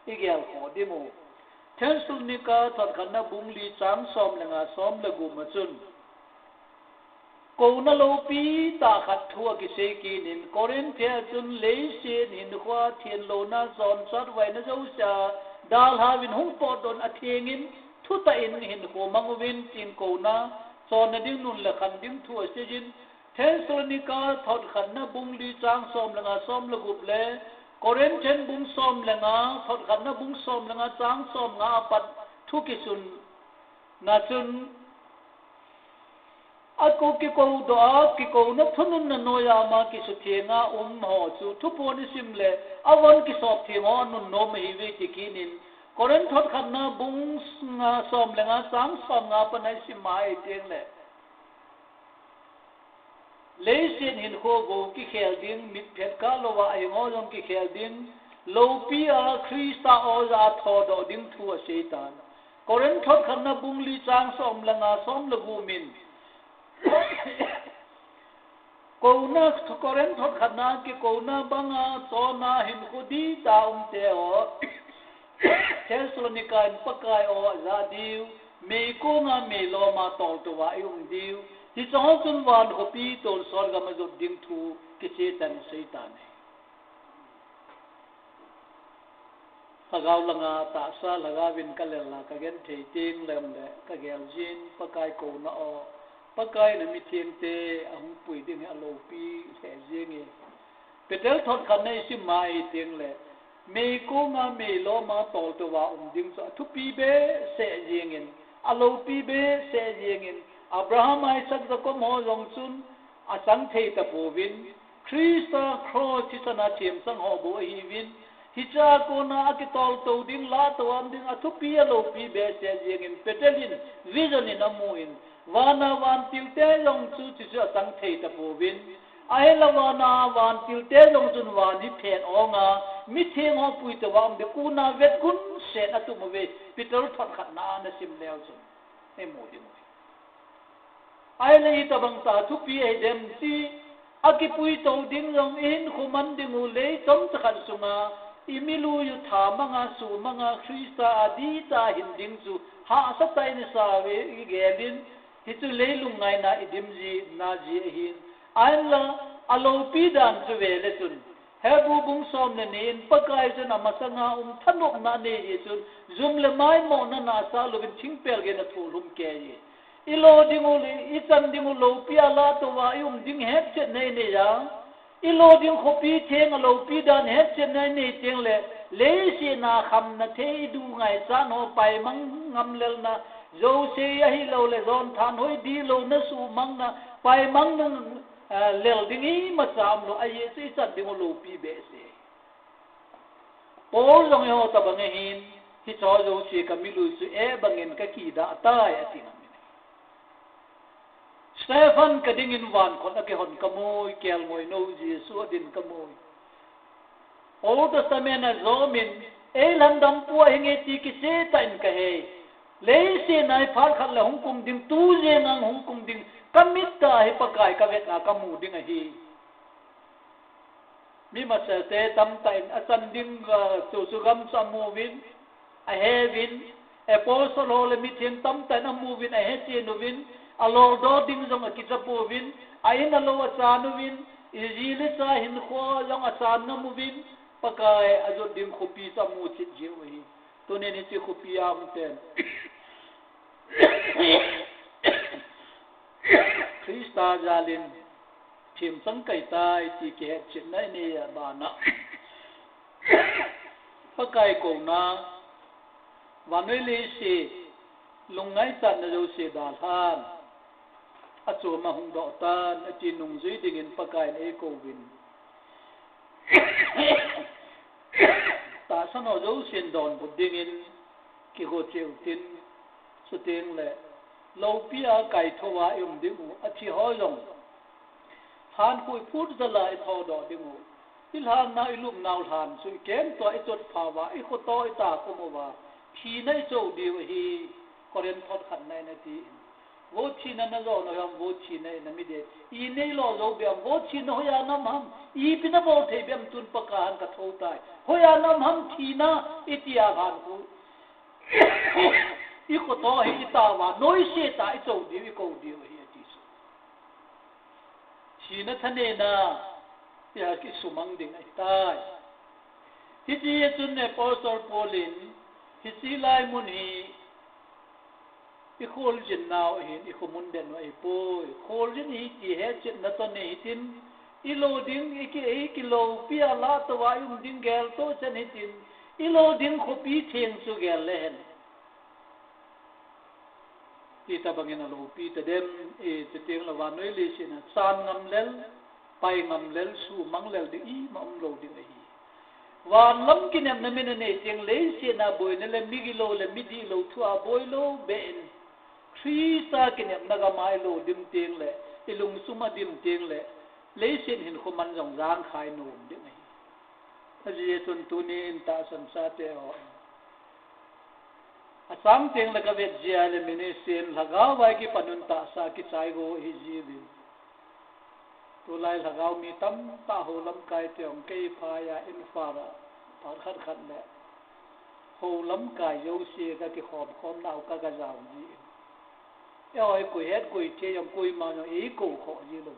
i gel khoh diu. Thessalonica thot khatna bung li chang som le nga, som le gup ma chun. Kouna loupi tah khat thu akisei kit in, Corinth a chun leiset hinkhoa thenlouna, chonset vaina jouse a dalha uvin hung potdoh un, atheng in thutah in hinkho mang uvin tin kouna, chonna ding nun le khan ding thu asei jin, Thessalonica thot khatna bung li chang som le nga, som le gup le, Corinthian bung som le nga, thot khatna bung som le nga chang som nga apat thu kisun na chun, Ako kikou doh a, kikouna thununna noiya ama kisutheng a um ho chu thuphon isim le, avon kisop theng ho anun nom ahiuve ti kit in, Corinth thot khatna bung nga som le nga chang som nga a pat isim a iteng le. Leiset hinkho bou kikhel ding, mitphet kah louva ahingo jong kikhel ding, loupi a Krista oja a thodoh ding thu asei tan. Corinth thot khatna bung li chang som le nga, som le gup in. Kouna, Corinth thot khatna kikouna banga chonna hinkho dih tah a um te ho. Thessalonica in Pakai o aja diu, meikonga meiloma toltou a i um diu. Hiche ho chun van khopi tonsot gam a jot ding thu kicheh tah in asei tan ahi. Lhagao langa tahsa lhagao in ka lel a ka genthei teng le um le ka gel jin Pakai kouna o, Pakai in amithengte ahung pui ding hi aloupi lheh jenge. Peter thot khatna isim a iteng le, meikonga meiloma toltou a um ding chu athupi behseh jengin, aloupi behseh jengin, Abraham, Isaac, Jacob ho jong chun achang thei tapouvin, Krista cross thisan a themchang ho bou ahiuvin, hichea kona akitoltou ding, lahtou a um ding athupi aloupi behseh jengin Peter in vision in amun, vana vantilte jong chu chuchu achang thei tapouvin, ahinla vana vantilte jong chun van hi phet onga, mitheng ho puitou a um ding kona vetgun set atum uve, Peter thot khatna a nasim leu chun. Imu ding uve. Ahile itobang tah thupi ahidem ti, akipuitou ding jong ihinkho man ding u lei chomcha khat sunga, imilu u tha manga, su manga, Krista a dihtah a hin ding chu hahsatah in isauve, igelin, hichu leilung ngaina idim jina ji ahin. Ahinla, aloupi dan chu vele chun, Hebrew bung som le ni in Pakai chun amasanga um thanopna anei jeh chun, jum le maimona nasa louvin thingpel geiyin athohlum kei e. Ilo ding u le, ichan ding u loupi a lahtouva ium ding hetchetna inei a, ilo ding khopi theng a loupi dan hetchetna inei teng le, leiset a khamna thei idu ngaichat ho paimang ngamlelna, Jouse ahilouleh, jon thanhoi dihlou na, sumang na, paimang na, eh, lel ding imacha umlou, ajeh chu ichan ding u loupi behseh. Paul jong eiho tobang ahin, hiche jouse kamilui chu eh bangin kakidah tai, ati ngam in. Stephen kadingin vankhon a kihon kamui, kelngoi nou Jesu adin kamui. Old Testament a jomin, ei lhandam poi hinge ti kisehtah in kahei. Leiset a hi phat khat le hung kum ding, tu jeng a hung kum ding, kamit a hi Pakai kavetna kamu ding ahi. Mi masate tamtah in achan ding, ah, chu chu gam chu amuvin, aheuvin, apostle ho le mitheng tamtah in amuvin, ahechen uvin, aloldo ding jong akicha pouvin, a in alou achan uvin, iji le cha hinkho jong achan ngam uvin, Pakai ajot ding khopi chu amu chit jiu ahi. Tunin hiche khopi a um ten Christa jalin themchang kahitai ti kihetchetna inei a bana Pakai kouna, vannoi leiset, lungngaichatna jouse dalhan, achom a hung doh tan, ati nungjui dingin Pakaiyin eikouvin. Tahsan ho jousen donbut dingin kigo cheh utin, chuteng le, loupi a kaithou a i um ding u, athi ho jong lhan khu i phut jal a i thoudoh ding u, i lhan nau i lupnau lhan chu i kemtoh a i chotphah uva, i khoto i takhum uva, thina i cho diu ahi, Corinth thot khatna in ati in. Vo thina na jo na ham, vo thina in na mi de. I neilo jou beh ham, vo thina hoiya na um ham, ipi na bol thei beh ham, tun Pakai han ka thou tai. Hoiya na um ham thina, i ti a lhan khu. I khoto hi i tao uva, noise tah a i cho diu, i kou diu ahi ati chu. Thina thanei na, tia kisumang ding ahitai. Hitia chun Apostle Paul in, hiche lai mun hi i kholjin nau ahin, i khomun den u ahipoi. Kholjin ihi ti hetchetna toh nei hitin, i lo ding, i ki, i kiloupi a lah tou a i um ding geltoh chan hitin, i lo ding khopi theng chu gel le hen. Ti tobangin aloupi tadem, e, chuteng le vannoi leiset a chan ngam lel, pai ngam lel, sumang lel ding ima umlou ding ahi. Van lam kinepna min anei teng, leiset a boina le migilou le midihlou thu a boilou beh in, Christa kinepna gam a i lo dim teng le, i lungsung a dim teng le, leiset hinkho man jong jangkhai nom ding ahi. Ajeh chun tunin tahsan chate ho, achang teng le ka vet jeh a le ministry in lhagao vai kipan un tahsa kichai go ahi jiuvin. Tulai lhagao mi tamtah ho lamkai te hung kei phai a in fara phat khat khat le ho lamkai jouse ka kikhom khom nau ka ga jao ji. Eiho hi koi het koi thei jong koima jong eikou khoh ji lou.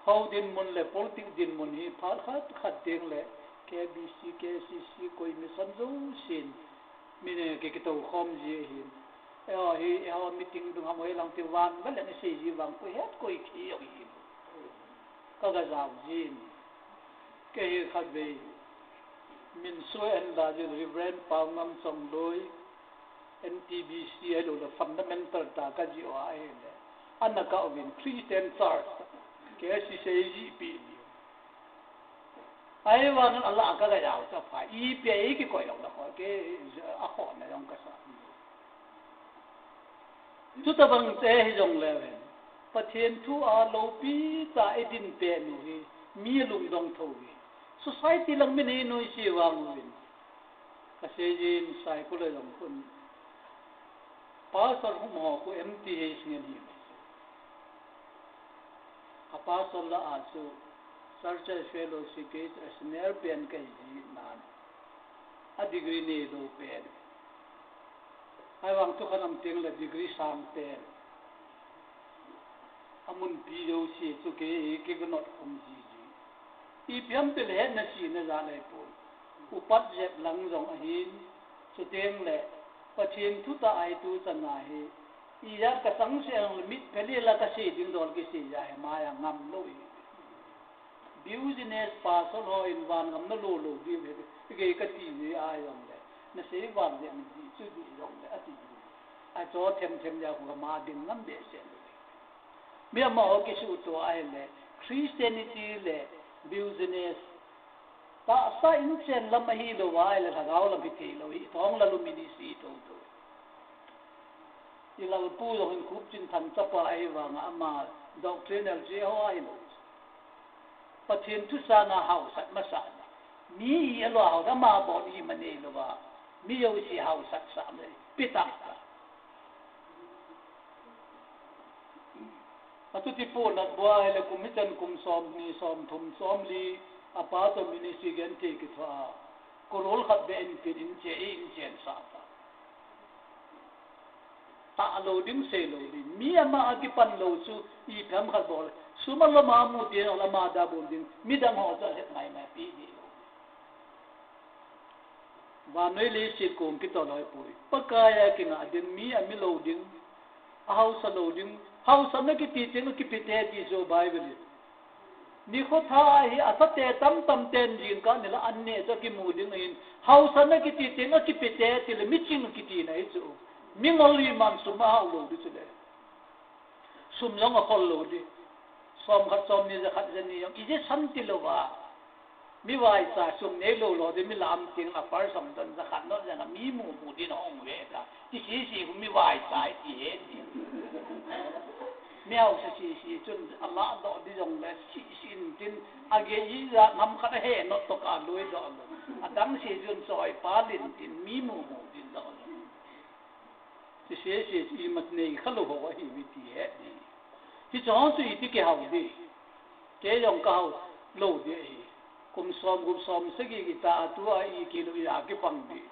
Ho dinmun le politics dinmun hi phat khat khat teng le K B C, K C C, koi mission jousen min a ki, kitou khom ji ahin. Eiho hi, eiho meeting dung ham hoilang ti vang, vale na sei ji vang, koi het koi thei jong hi. Ka ga jao jin. Kei hi khatvei min soi an da jin Reverend Paongam Chongloi, N T B C ahilou le fundamental tah ka ji u ahile. Ana kah uvin Christian Church, K C C ji pi ni. Ahivangin alah ka ga jao cha pha, ipi a i kikoi jong le kho, kei a khohna jong ka sa. Chutobang che hi jong le hen, Pathen thu a loupi tah a i din peh u hi, mi lungdong tho hi. Society lang min hi noise vang uvin. Ka sei jin, Saikul a jong khun, Pastor hum ho khu M T H ngen hi. A pastor lah a chu Church Fellowship a senior pen ka hi ji nan. A degree neilou pen. Ahivang thukhat um teng le degree sang pen. A munpi jouse chu kei, kei ka not khum ji ji. Ipi ham ti le hetna sina ja lei pon. Upat jep lang jong ahin, chuteng le Pathen thutah a hi tu chan a hi, ijat ka chang seh jong le mit phe le la ka sei ding dol kisei ja hi mai a ngam lou hi. Business pastor ho in van ngam na lou lou ding hi, kei ka ti ji a jong le, na sei van le mi di chu di jong le, ati ji. Acho themthem dia khu ama ding ngam behseh lou. Mi amaho kisuhto ahile Christianity le business, tahsa inchen lam ahilouva ahile lhagao lam hithei lou hi, thong lalu ministry tou tou. Ilalpu jong in Khupchinthan chapa ahivanga ama doctrinal che ho ahilou. Pathen thu sanga haosat masat. Mi hi alo hao ama bol ima neilouva. Mi jouse haosat sah mai. Pitah ta. Atuti pu natbua ahile kum hichan kum somni, somthum, somli, apa to ministry genthei kithoa. Korol khat beh in pin in che, in chen sah ta. Tah lou ding, sei lou ding. Mi ama a kipan lou chu, ipi ham khat bol. Sum alom a mu ding, alom a da bol ding. Midang ho chu ahet ngai ngai pi ding. Vannoi leiset kong kitol loi poi. Pakai a kingah ding, mi a mi lou ding. A haosa lou ding. Haosatna kiti teng a kipe te ti chu Bible in. Nikho tha hi asate tamtam ten jingkah nilhah an neh chu akimu ding ahin, haosatna kiti teng a kipe te tile miching kiti na hi chu. Mingol iman sum a hao lou ding chule. Sum jong akhol lou ding. Somkhat, somni, jakhat, jani jong ije san tilouva. Mi vaicha sum neilou lou ding, mi lam teng a par som don jakhat not jana mi mumu ding hung ve ta. Ti sisi khu mi vaicha ti he ti. Mi haosa sisi chun alah doh ding jongle sisi in tin age ija nam khat ahe not to ka lui doh lou. Adang si chun choi pa lin tin mi mumu ding doh lou. Ti sisi imat nei khalou ho ahi mi ti he ti. Hiche ho chu iti kihao ding. Kei jong kahao lou ding ahi. Kum som, kum som sagi kita a tua ikilou a kipang ding.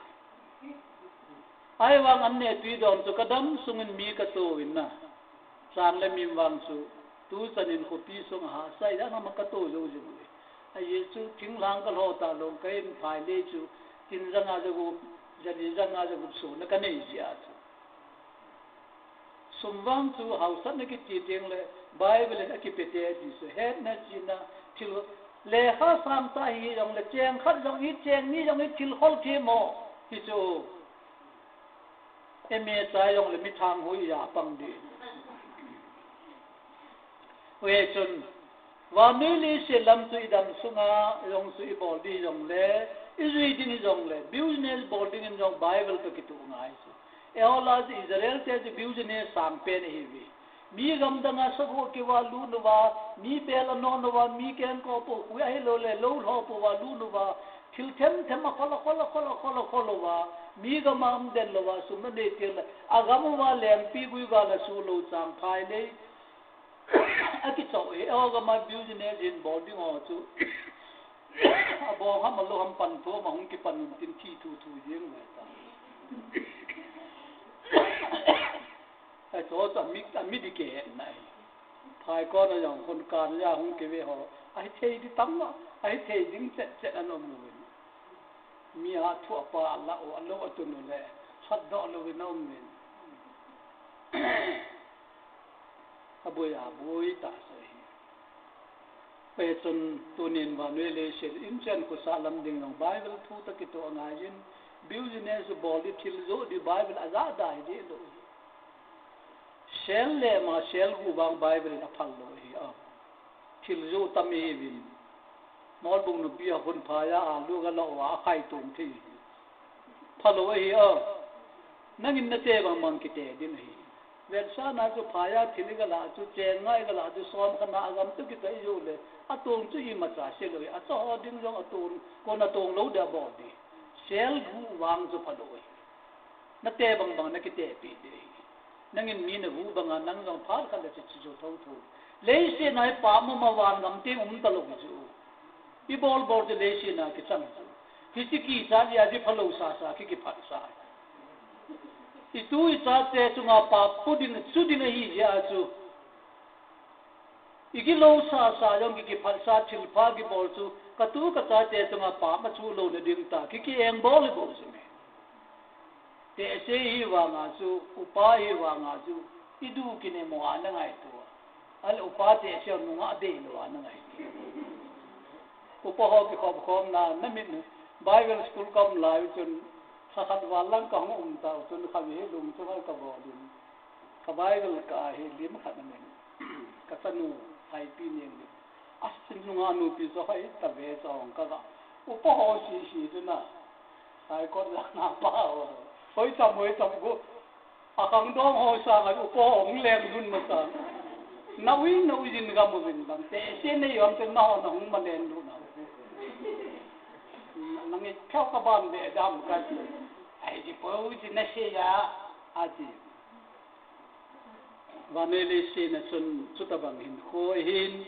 Ahivang an neh tui don chu kadam sungin mi katou in na. Chang le mim vang chu tuchan in khopi sung a hahsa a dang ma katou jou jing uve. Ajeh chu thinglhang kalho talou, ka in phai le chu tin janga jagup, jali janga jagup sona kanei jeh a chu. Sum vang chu haosatna kiti teng le Bible in akipe te ti chu hetna chihna thil lekha sam ta hi jong le cheng khat jong hi cheng ni jong hi thil khol thim mo hi chu M A chai jong le mi thang hui a pang ding. Hichun Vannoi leiset lam chu idam sunga jong chu ibol ding jongle, ijui ding jongle, business bol ding in jong Bible toh kitoh ngai chu. Eiho lah chu Israel te chu business sang pen ahiuve. Mi gamdang a sagoh kiva lut uva, mi bel anon uva, mi kengkoh pou khu ahilou le, lou lho pou va lut uva, thil themthem akhol, akhol, akhol, akhol, akhol uva, mi gam a um den louva, sum anei teng le, agam uva lengpi gui gal a su lou chang phai lei. Akichoh e, eiho gam a business hin bol ding ho chu. Abol ham alou ham pan thum a hung kipan un tin thi thu thu jeng le ta. Ahi chu chu ami, ami di kihetna ahi. Phai kon a jong khun kan a hung kive ho. Ahithei di tam a, ahithei ding chet chet ana um uvin. Mi a thu apa ala o, alou atun u le, lhatdoh louvin aum uvin. Aboi aboi tah sa hi. Hichun tunin vannoi leiset inchen khosah lam ding jong Bible thu toh kitoh angai in, business bol ding thil joh ding Bible ajah da hi deh lou hi. Sel le ma sel gu vang Bible in aphal lou hi a. Thil joh tam ihiuvin. Molbung nupi a khun phai a alu gala uva akhai tong thei. Phalou ahi a. Nangin nate bang bang kite ding ahi. Vetsahna chu phai a thil igala chu cheng nga igala chu som khat na agam toh kichai jou le. Atong chu imacha se lou hi. Acha ho ding jong atong, kon atong lou dia bol ding. Sel gu vang chu phalou ahi. Nate bang bang nakite pi ding ahi. Nangin mi nagu banga nang jong phat khat le chu chu jou thou thou. Leiset a hi pap mama van gam teng um talou hi chu. Ibol bol chu leiset a kichang chu. Hiche kichat a chu phalou sa sa ki kiphat sa. Itu ichate chunga pap pu ding chu ding ahi jeh a chu. Ikilou sa sa jong ki kiphat sa thilpha kibol chu. Katu kachate chunga pap ma chu lou na ding ta. Ki ki eng bol bol chu me. Tehse hi vanga chu, upa hi vanga chu, idu kine mo a na ngaito a. Ahile upa tehse nunga deilou a na ngaito. Upa ho kikhop khom na, na mit na, Bible school kaum lai chun, Kha khat val lang kahung um tau chun kha hi lung chu ka bol in. Ka Bible ka a hi lim khat amen. Ka chanu Saipi Nenglen. A sin nunga nupi chu hai ta ve chong ka ga. Upa ho si si chu na. Sai kot la na pa ho. Hoi cham hoi cham go. A khangdong ho sanga upa ho hung leng lhun masang. Na ui na ui jin ga mu jin bang. Te se nei yom te na ho na hung ma len lhun na. Nang i pheo ka ban be dam ka ti. Ai ji po ji na se ya a ti. Vannoi leiset a chun chutabang hinkho ahin,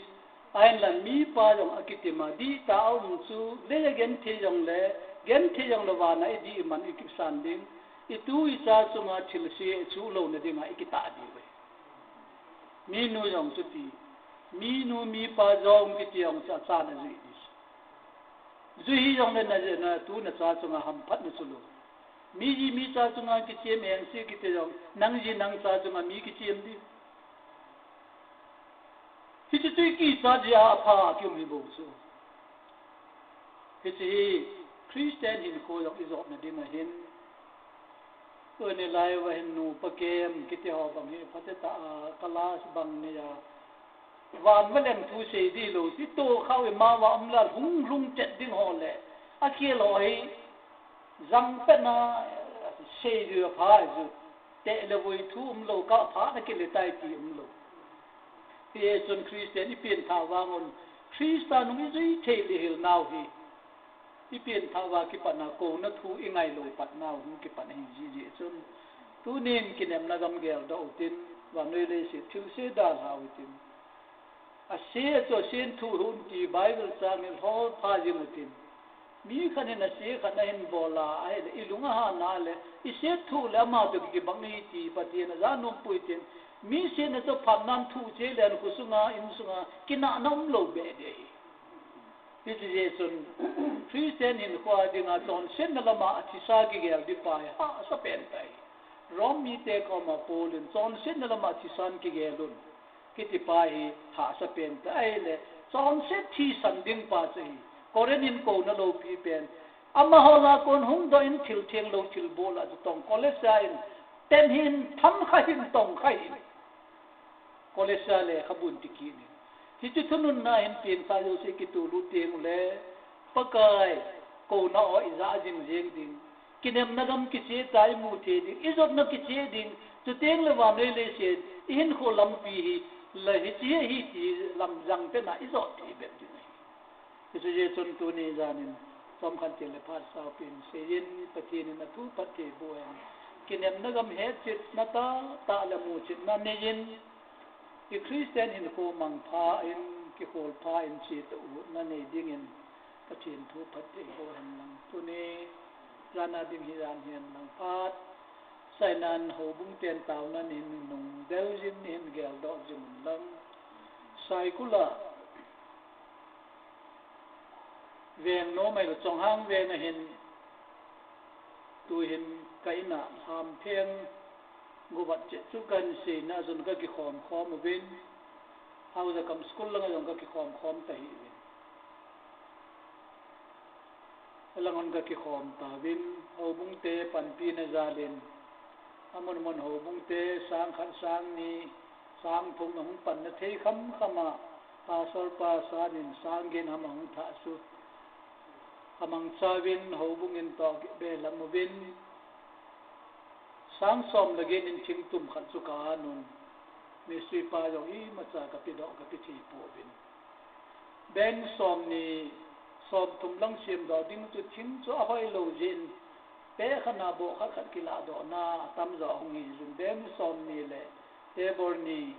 ahinla mipa jong akitima, dihtah a um chu, lei a genthei jongle, genthei jongle vana idih man ikisan ding, itu icha chunga thilse chu louna dinga ikitah diu ahi. Minu jong chuti, minu mipa jong kiti jong chu achan ajui di. Jui hi jongle na, na tu na cha chunga hamphatna chu lo. Mi ji mi cha chunga kichem eng se kiti jong, nang ji nang cha chunga mi kichem di. Hiche chu i kichat jeh a apha a kium hi bou chu. Hiche hi Christian hinkho jong i jotna ding ahin. Tuni lai uva hin nupa kem kiti ho bang hi phatecha a class bang nei a. Van va leng thu sei di lou, ti to khau i ma va um la lhung lhung chet ding ho le. A khel ho hi jang pet na sei di a pha ju. Te le voi thu um lou ka pha na kile tai ti um lou. Ti chun Christian i pen tha vang un Christa nung i jui thei le hil nau hi. I pen tha va kipat na ko na thu i ngai lou pat nau hung kipat na hi ji ji chun. Tunin kinemna gam gel doh utin, vannoi leiset thilse dalha utin. Ase chu asen thu hun ti Bible chang in hol pha jing utin. Mi khat in ase khat na hin bol a, ahile i lung a hana le, i se thu le ama to kibang i ti Pathen a ja nom pui tin. Mi se na chu phat nan thu che le an khu sunga, in sunga, kinahna um lou be de hi. Hiche jeh chun Christian hinkho a dinga chonsetna lama athisa kigel di pa hi hahsa pen tai. Rom mite koma Paul in chonsetna lama thisan kigel un kiti pa hi hahsa pen tai le chonset thisan ding pa chu hi Corinth in kona loupi pen amaho la kon hung doh in thil theng lou thil bol a chu tong Colossia in tem hin tham kha hin tong kha hin. Colossia lekhabun ti kit in. Hiche thununna hin pengsa jouse kitolut teng ule, Pakai, kona o i ja jing jeng ding. Kinemna gam kiche ta i mu thei ding, i jotna kiche ding, chuteng le vannoi leiset, i hinkho lampi hi, la hiche hi ti lam jang pena i jot thei bep ding ahi. Hiche jeh chun tuni janin, chomkhat cheng le phat saopin, seiyin Pathen in athu phatthei boh hen. Kinemna gam hetchetna tahtah le muchetna neiyin, i Christian hinkho mangpha in, kikholpha in, chetna nei dingin, Pathen thu phatthei boh hen lang. Tuni, jan a ding hi jan hihen lang phat. Sainan houbung ten taona nihin nung deu jin nihin geldoh jing un lang. Saikul a, Veng nom ahile Chonghang veng ahin, tuhin ka in a lhampheng guvat chet chu kahin seina a jong kakikhom khom uvin, Hausa Kam School langa jong kakikhom khom tahih uvin. Alang un kakikhom tauvin, houbung te panpina jalin, amun mun houbung te sang khat sang ni, sang thum ahung panna thei kham kham a, Pastor pa sanin sang get ham ahung thah chu. Amangcha uvin houbung in toh belam uvin, sang som le get in thing tum khat chu ka an un, mistri pa jong imacha kape doh kape thei pouvin. Beng som ni, som thum lang sem doh ding chu thing chu ahoi lou jeh in, peh khat na boh khat khat kilah doh na atam jo hung hi jun beng som ni le table ni,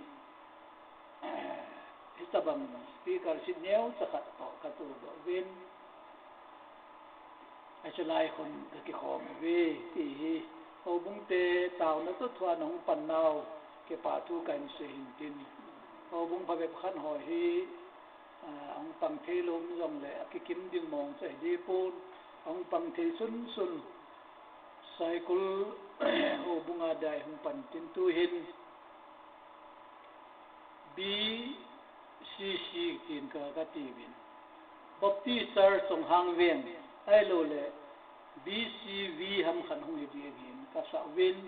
hitabang speaker seat neocha khat toh katoh doh uvin. Achu lai khun kakikhom uve, ti hi. Houbung te taona toh thua nahung pan nau, kipa thu kahin sei hin tin. Houbung phabep khat ho hi, ah, ahung pang thei lou um jongle, akikim ding mong chu ahi dipon, ahung pang thei sunsun. Saikul houbung a dai hung pan tin tuhin. B C C tin ka, kati uvin. Baptist Church Chonghang Veng, ahilouleh B C V ham khat hung hi ding ahin, kasah uvin,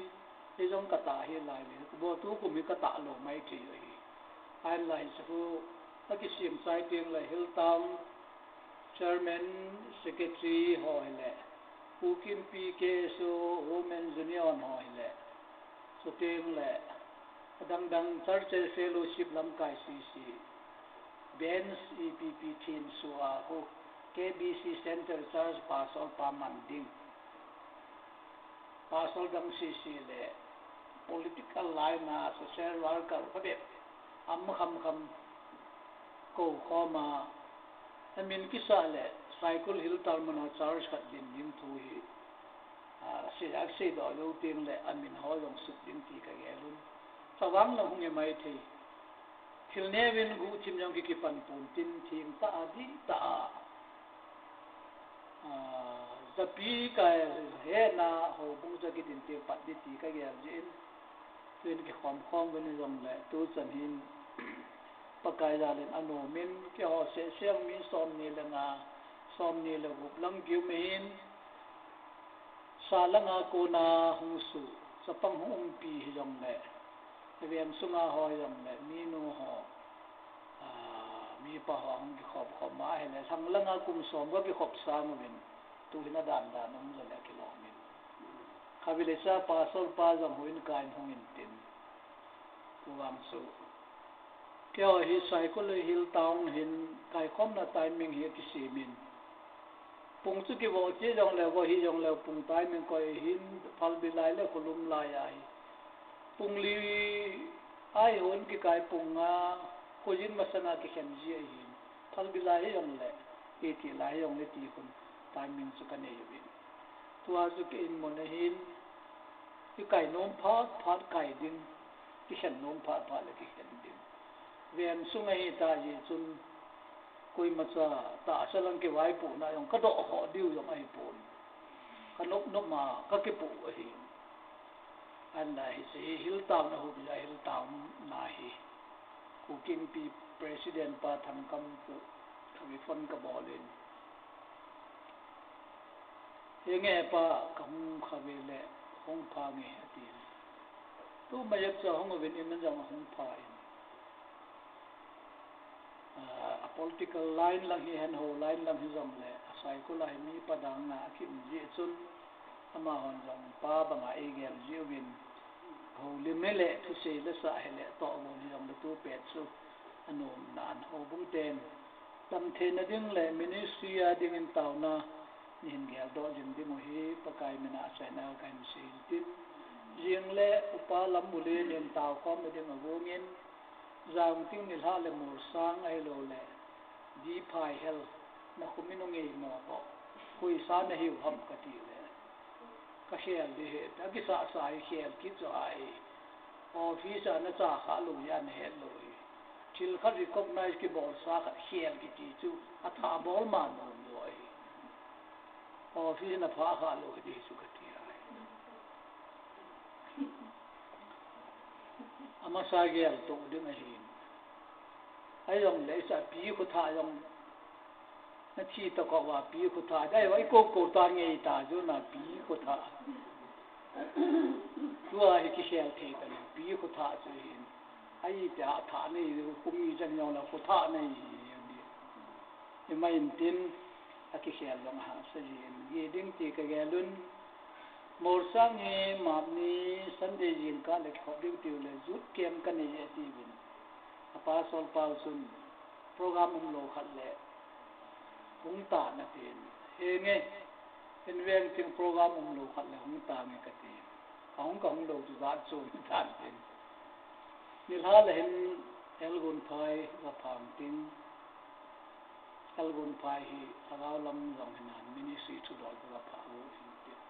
hijong katah hi lai uvin, kabo tukum hi katah lou maithei u ahi. Ahinla hiche khu, akisem chai teng le Hilltown Chairman, Secretary ho hile, Kuki Inpi K S O, Women's Union ho hile, chuteng le, adang dang Church Fellowship lamkai sese, Benz E P P thin sua ho, K B C Center Church Pastor pa man ding. Pastor dang sese le political line a social worker phabep ham kham kham kou khom a, amin kisah le Saikul Hilltown muna church khat din ding thu hi, a, sei, asei doh jou teng le amin ho jong sut ding ti kagel un. Chavang la hung e maithei. Thil neuvin guhthim jong ki, kipan pon tin thim tah a, dih tah a. A, japi kahe na houbung ja kidin teng pat ding ti kagel jin. Tuin kikhom khom uvin jong le, tuchan hin Pakai jal in anom in, keiho seh seh mi somni le nga, somni le gup lang kium in, sa langa kona hung su, chapang hung umpi hijong le, veng sunga ho jong le, minu ho, a, mipa ho hung kikhop khop ma hile, sang langa kum som kakikhop sang uvin, tuhin adan dan um jong le kilom in. Khatvei le cha pastor pa jong huin kai hung in tin. Tuvang chu. Keiho hi Saikul Hilltown hin kaikhomna timing hi kisem in. Pung chu kivoh che jong le, voh hijong le, pung timing koi hin, phalbi lai le, kholum lai ahi. Pung li ahi hon kikai pung nga, khojin masanga kikhen ji ahin. Phalbi lai hijong le, iti lai hijong le ti khun, timing chu kanei uvin. Tua chu kei in mun ahin, kikai nom phat phat kai ding, kikhen nom phat phat le kikhen ding. Veng sung ahi ta jeh chun, koima cha tahsa lang kivaipohna jong kadoh khoh diu jong ahipon. Kanop nop ma kakipoh ahi. Ahinla hiche hi Hilltown a hung hi a, Hilltown na hi. Kuki Inpi President pa Thangkam chu khatvei phone kabol in. Henge pa, kahung khatvei le, hung pha nge ati. Tuma jep chu ahung uvin in jong ahung pha in. A, a political line lang hi, hen ho line lang hijong le, a Saikul a hi mipa dang na akim jeh chun, amahon jong pa banga eigel jiuvin, houlim hile, thusei le sah hile, tohgon hijong le tu pet chu, anom nan houbung ten, damtheina ding le ministry a dingin taona, nihin geldoh jing ding u hi, Pakai mina achaina kahin sei in tin, jing le upa lam u le nin tao khom na ding avungin, Jangting, Nilhah le Molsang ahilou le, Diphai hel, nakho min u ngeimo ho, koi sa nahiu ham kati le. Kakhel ding ahi, akisah sah hi khel kit chu ahi. Office a nacha kha lou hi, anahet lou hi. Thil khat recognize kibolsa khat khel kiti chu, athah bol ma nom lou ahi. Office a naphah kha lou hi ding chu kati ahi. Amasa geltoh ding ahi. Ahijong le isa pi kho thah jong nathi tokah uva pi kho thah. Dai vai ko ko ta ngei ta chu na pi kho thah. Tua hi kikhel thei ta pi kho thah chu hin. Ahi tia thah nei, kumi chan jong la kho thah nei hi. Ima in tin, akikhel jong ahahsa jin, gei ding ti kagel un. Molsang hi March ni Sunday jingkah le kikhop ding tiu le, youth camp kanei e atiuvin. A pastor pau chun, program umlou khat le, hung tan atin. Henge, in veng ching program umlou khat le, hung tange kati. Kahung kahung lou chu jat chu tan tin. Nilhah le hin Elgunphai vaphang tin. Elgunphai hi lhagao lam jong hinan ministry thudol chu vaphah u hin tin.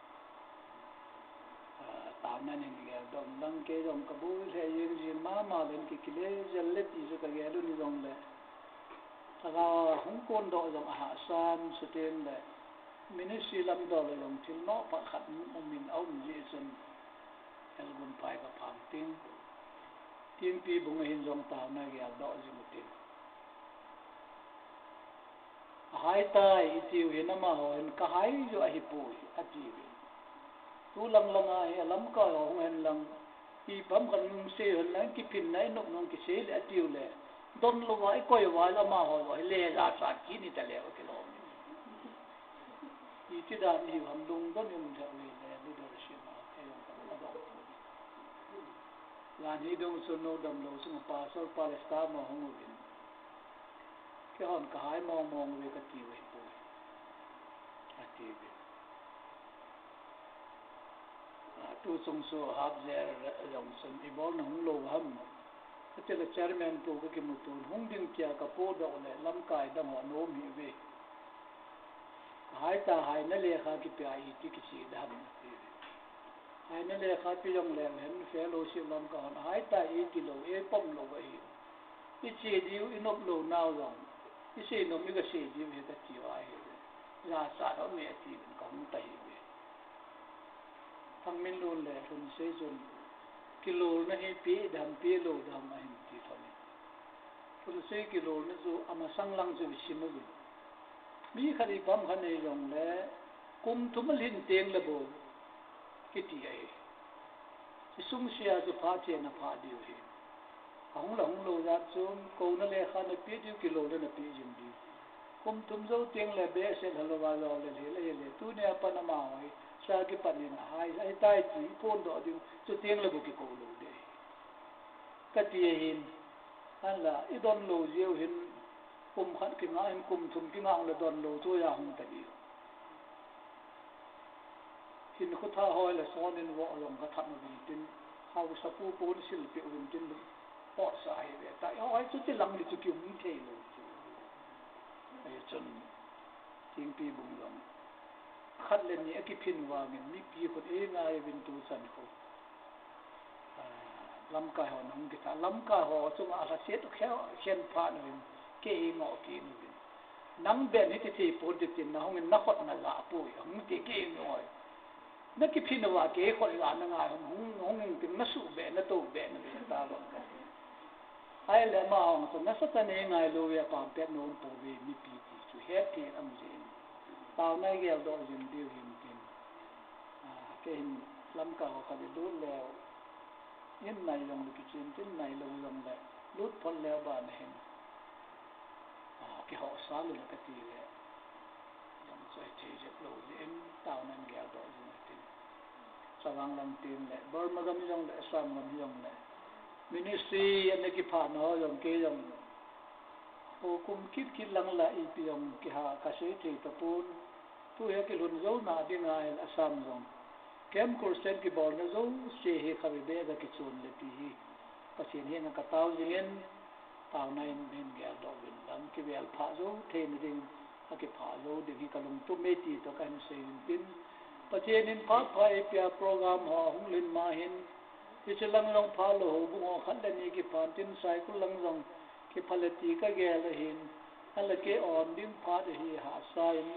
Ah, taona nin geldoh dang kei jong kaboi lheh jing jing mama len kikile jel le ti chu kagel u ni jong le. Lhagao hung kondoh jong ahahsan, chuteng le ministry lam dol le jong thil nopa khat um in aum jeh chun Elgunphai vaphang tin. Thingpi bung a hin jong taona geldoh jing u tin. Ahai tai, itiu hin amaho hin kahai jo ahipoi, atiuvin. Tu lang langa hi alamkai ho hung hen lang, ipi ham khat nung sei hen lang, kiphinna inop nung kisei le atiu le, don louva ikoi uva le amaho jo hi le jachat kit ni taleu kilom. Iti dan ihiu ham lungdon ium thei uve le, leadership a, kei jong ka, ka dong. Jan hi dung chun nu damlou sunga pastor pa le staff ma hung uvin. Keihon kahai mong mong uve kati uve poi. Ati uve. A, tu chung chu Hapjer jong chun ibol na hung lou ham. Ati le chairman pu ka kimuto hung ding tia ka podoh le lamkai dang ho anom hi uve. Ahai ta, haina lekha kipia iti kiche dam. Haina lekha pe jong leng hen fellowship lamkai hon ahai ta iti lou, eipom lou ahi. Iche diu, inop lou nau jong. Isei nom, ikasei diu hi kati uva ahi. Jachat um e ati uvin kahung ta hi uve. Thangminlun le Lhunsei chun kilolna hi pe dam, pe lou dam ahin ti lhon in. Lhunsei kilolna chu amasang lang chu isim uvin. Mi khat ipi ham khat nei jongle, kum thum alhin teng le bou kiti ahi. Isungsia chu phat chen a phat diu ahi. Ahung le hung lou jat chun, kouna lekha napeh diu, kilolna napeh jing diu. Kum thum jou teng le behseh lha louva jol le lhel ahile, tunia pat amaho hi, sa kipat in ahai, ahitai ti phondoh diu, chuteng le bou kikou lou ding ahi. Kati ahin, ahinla, idon lou jeh u hin, kum khat kingah in, kum thum kingah le don lou chu ahung ta diu. Hinkho tha hoi le son in voh jong kathat uvin tin, haosapu pon silpeh uvin tin, potsa ahi ve ta. Hoi chu tilang le chu kium thei lou chu. Ahi chun, thingpi bung jong khat le ni akiphin vangin mipi khut eingai uvin tuchan khu. A, lamkai ho nahung kitha, lamkai ho chunga alhaset u khen, khen phat uvin, kei eingoh kit uvin. Nang beh in hiti thei ponte tin nahung in nakhut najah poi, hung ti kei eingoh. Nakiphin uva kei khut jah nangai hung, hung, hung in tin nasuh beh, natou beh, nabeh talou kati. Ahile amaho chu nasatah in eingai lou uve, apampet nom pouve mipi ti chu hetthei aum jeh in. Taona igeldoh jing diu hin tin. A, kei hin lamkai ho khat ilut leu, in nai jongle kichen tin, nailou jongle lut phot leu ban ahin. A, kihohsa lou le kati le, jong chu hithei jep lou jeh in, taona in geldoh jing tin. Chavang lang tin le, Burma gam hijongle, Assam gam hijongle, ministry ana kiphah nau jong kei jong, o kum kit kit lang la ipi jong kiha kasei thei tapon. Tu hi kilhun jouna dinga ahile Assam jong Camp Crusade kibolna jouse hi khatvei beh a kichon le ti hi Pathen henga katao jingin, taona in hin geldoh uvin lang kivel phah jou theina ding, akiphah jou ding hi kalungtup e ti toh kahin sei uvin tin, Pathen in phat pha eipea program ho ahung lhin ma hin, hiche lang jong phalou houbung ho khat le ni kiphan tin, Saikul lang jong kipha le ti kagel ahin, ahinla kei on ding phat ahi hahsa in,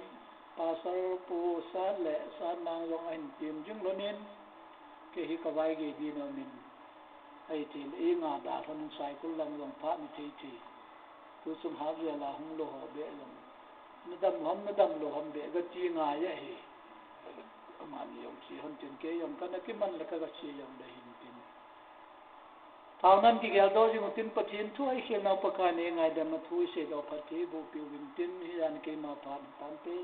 Pastor Pu Sat le Satnang jong ahin tem jing lhonin, kei hi kavaigei ding aumin, ahithei le einga dalhon in Saikul lang jong phat ni thei thei. Tuchung Hapjel a hung lou ho beh jong, nadam ham nadam lou ham beh gati ngai ahi. Amani jong che hon tin, kei jong kana kiman le kagache jongle hin tin. Taona in kigeldoh jing utin, Pathen thu a ikhel nau Pakai in eingaidam a thu iseidoh phatthei eiboh peh uvin tin, hijan keima phat tante.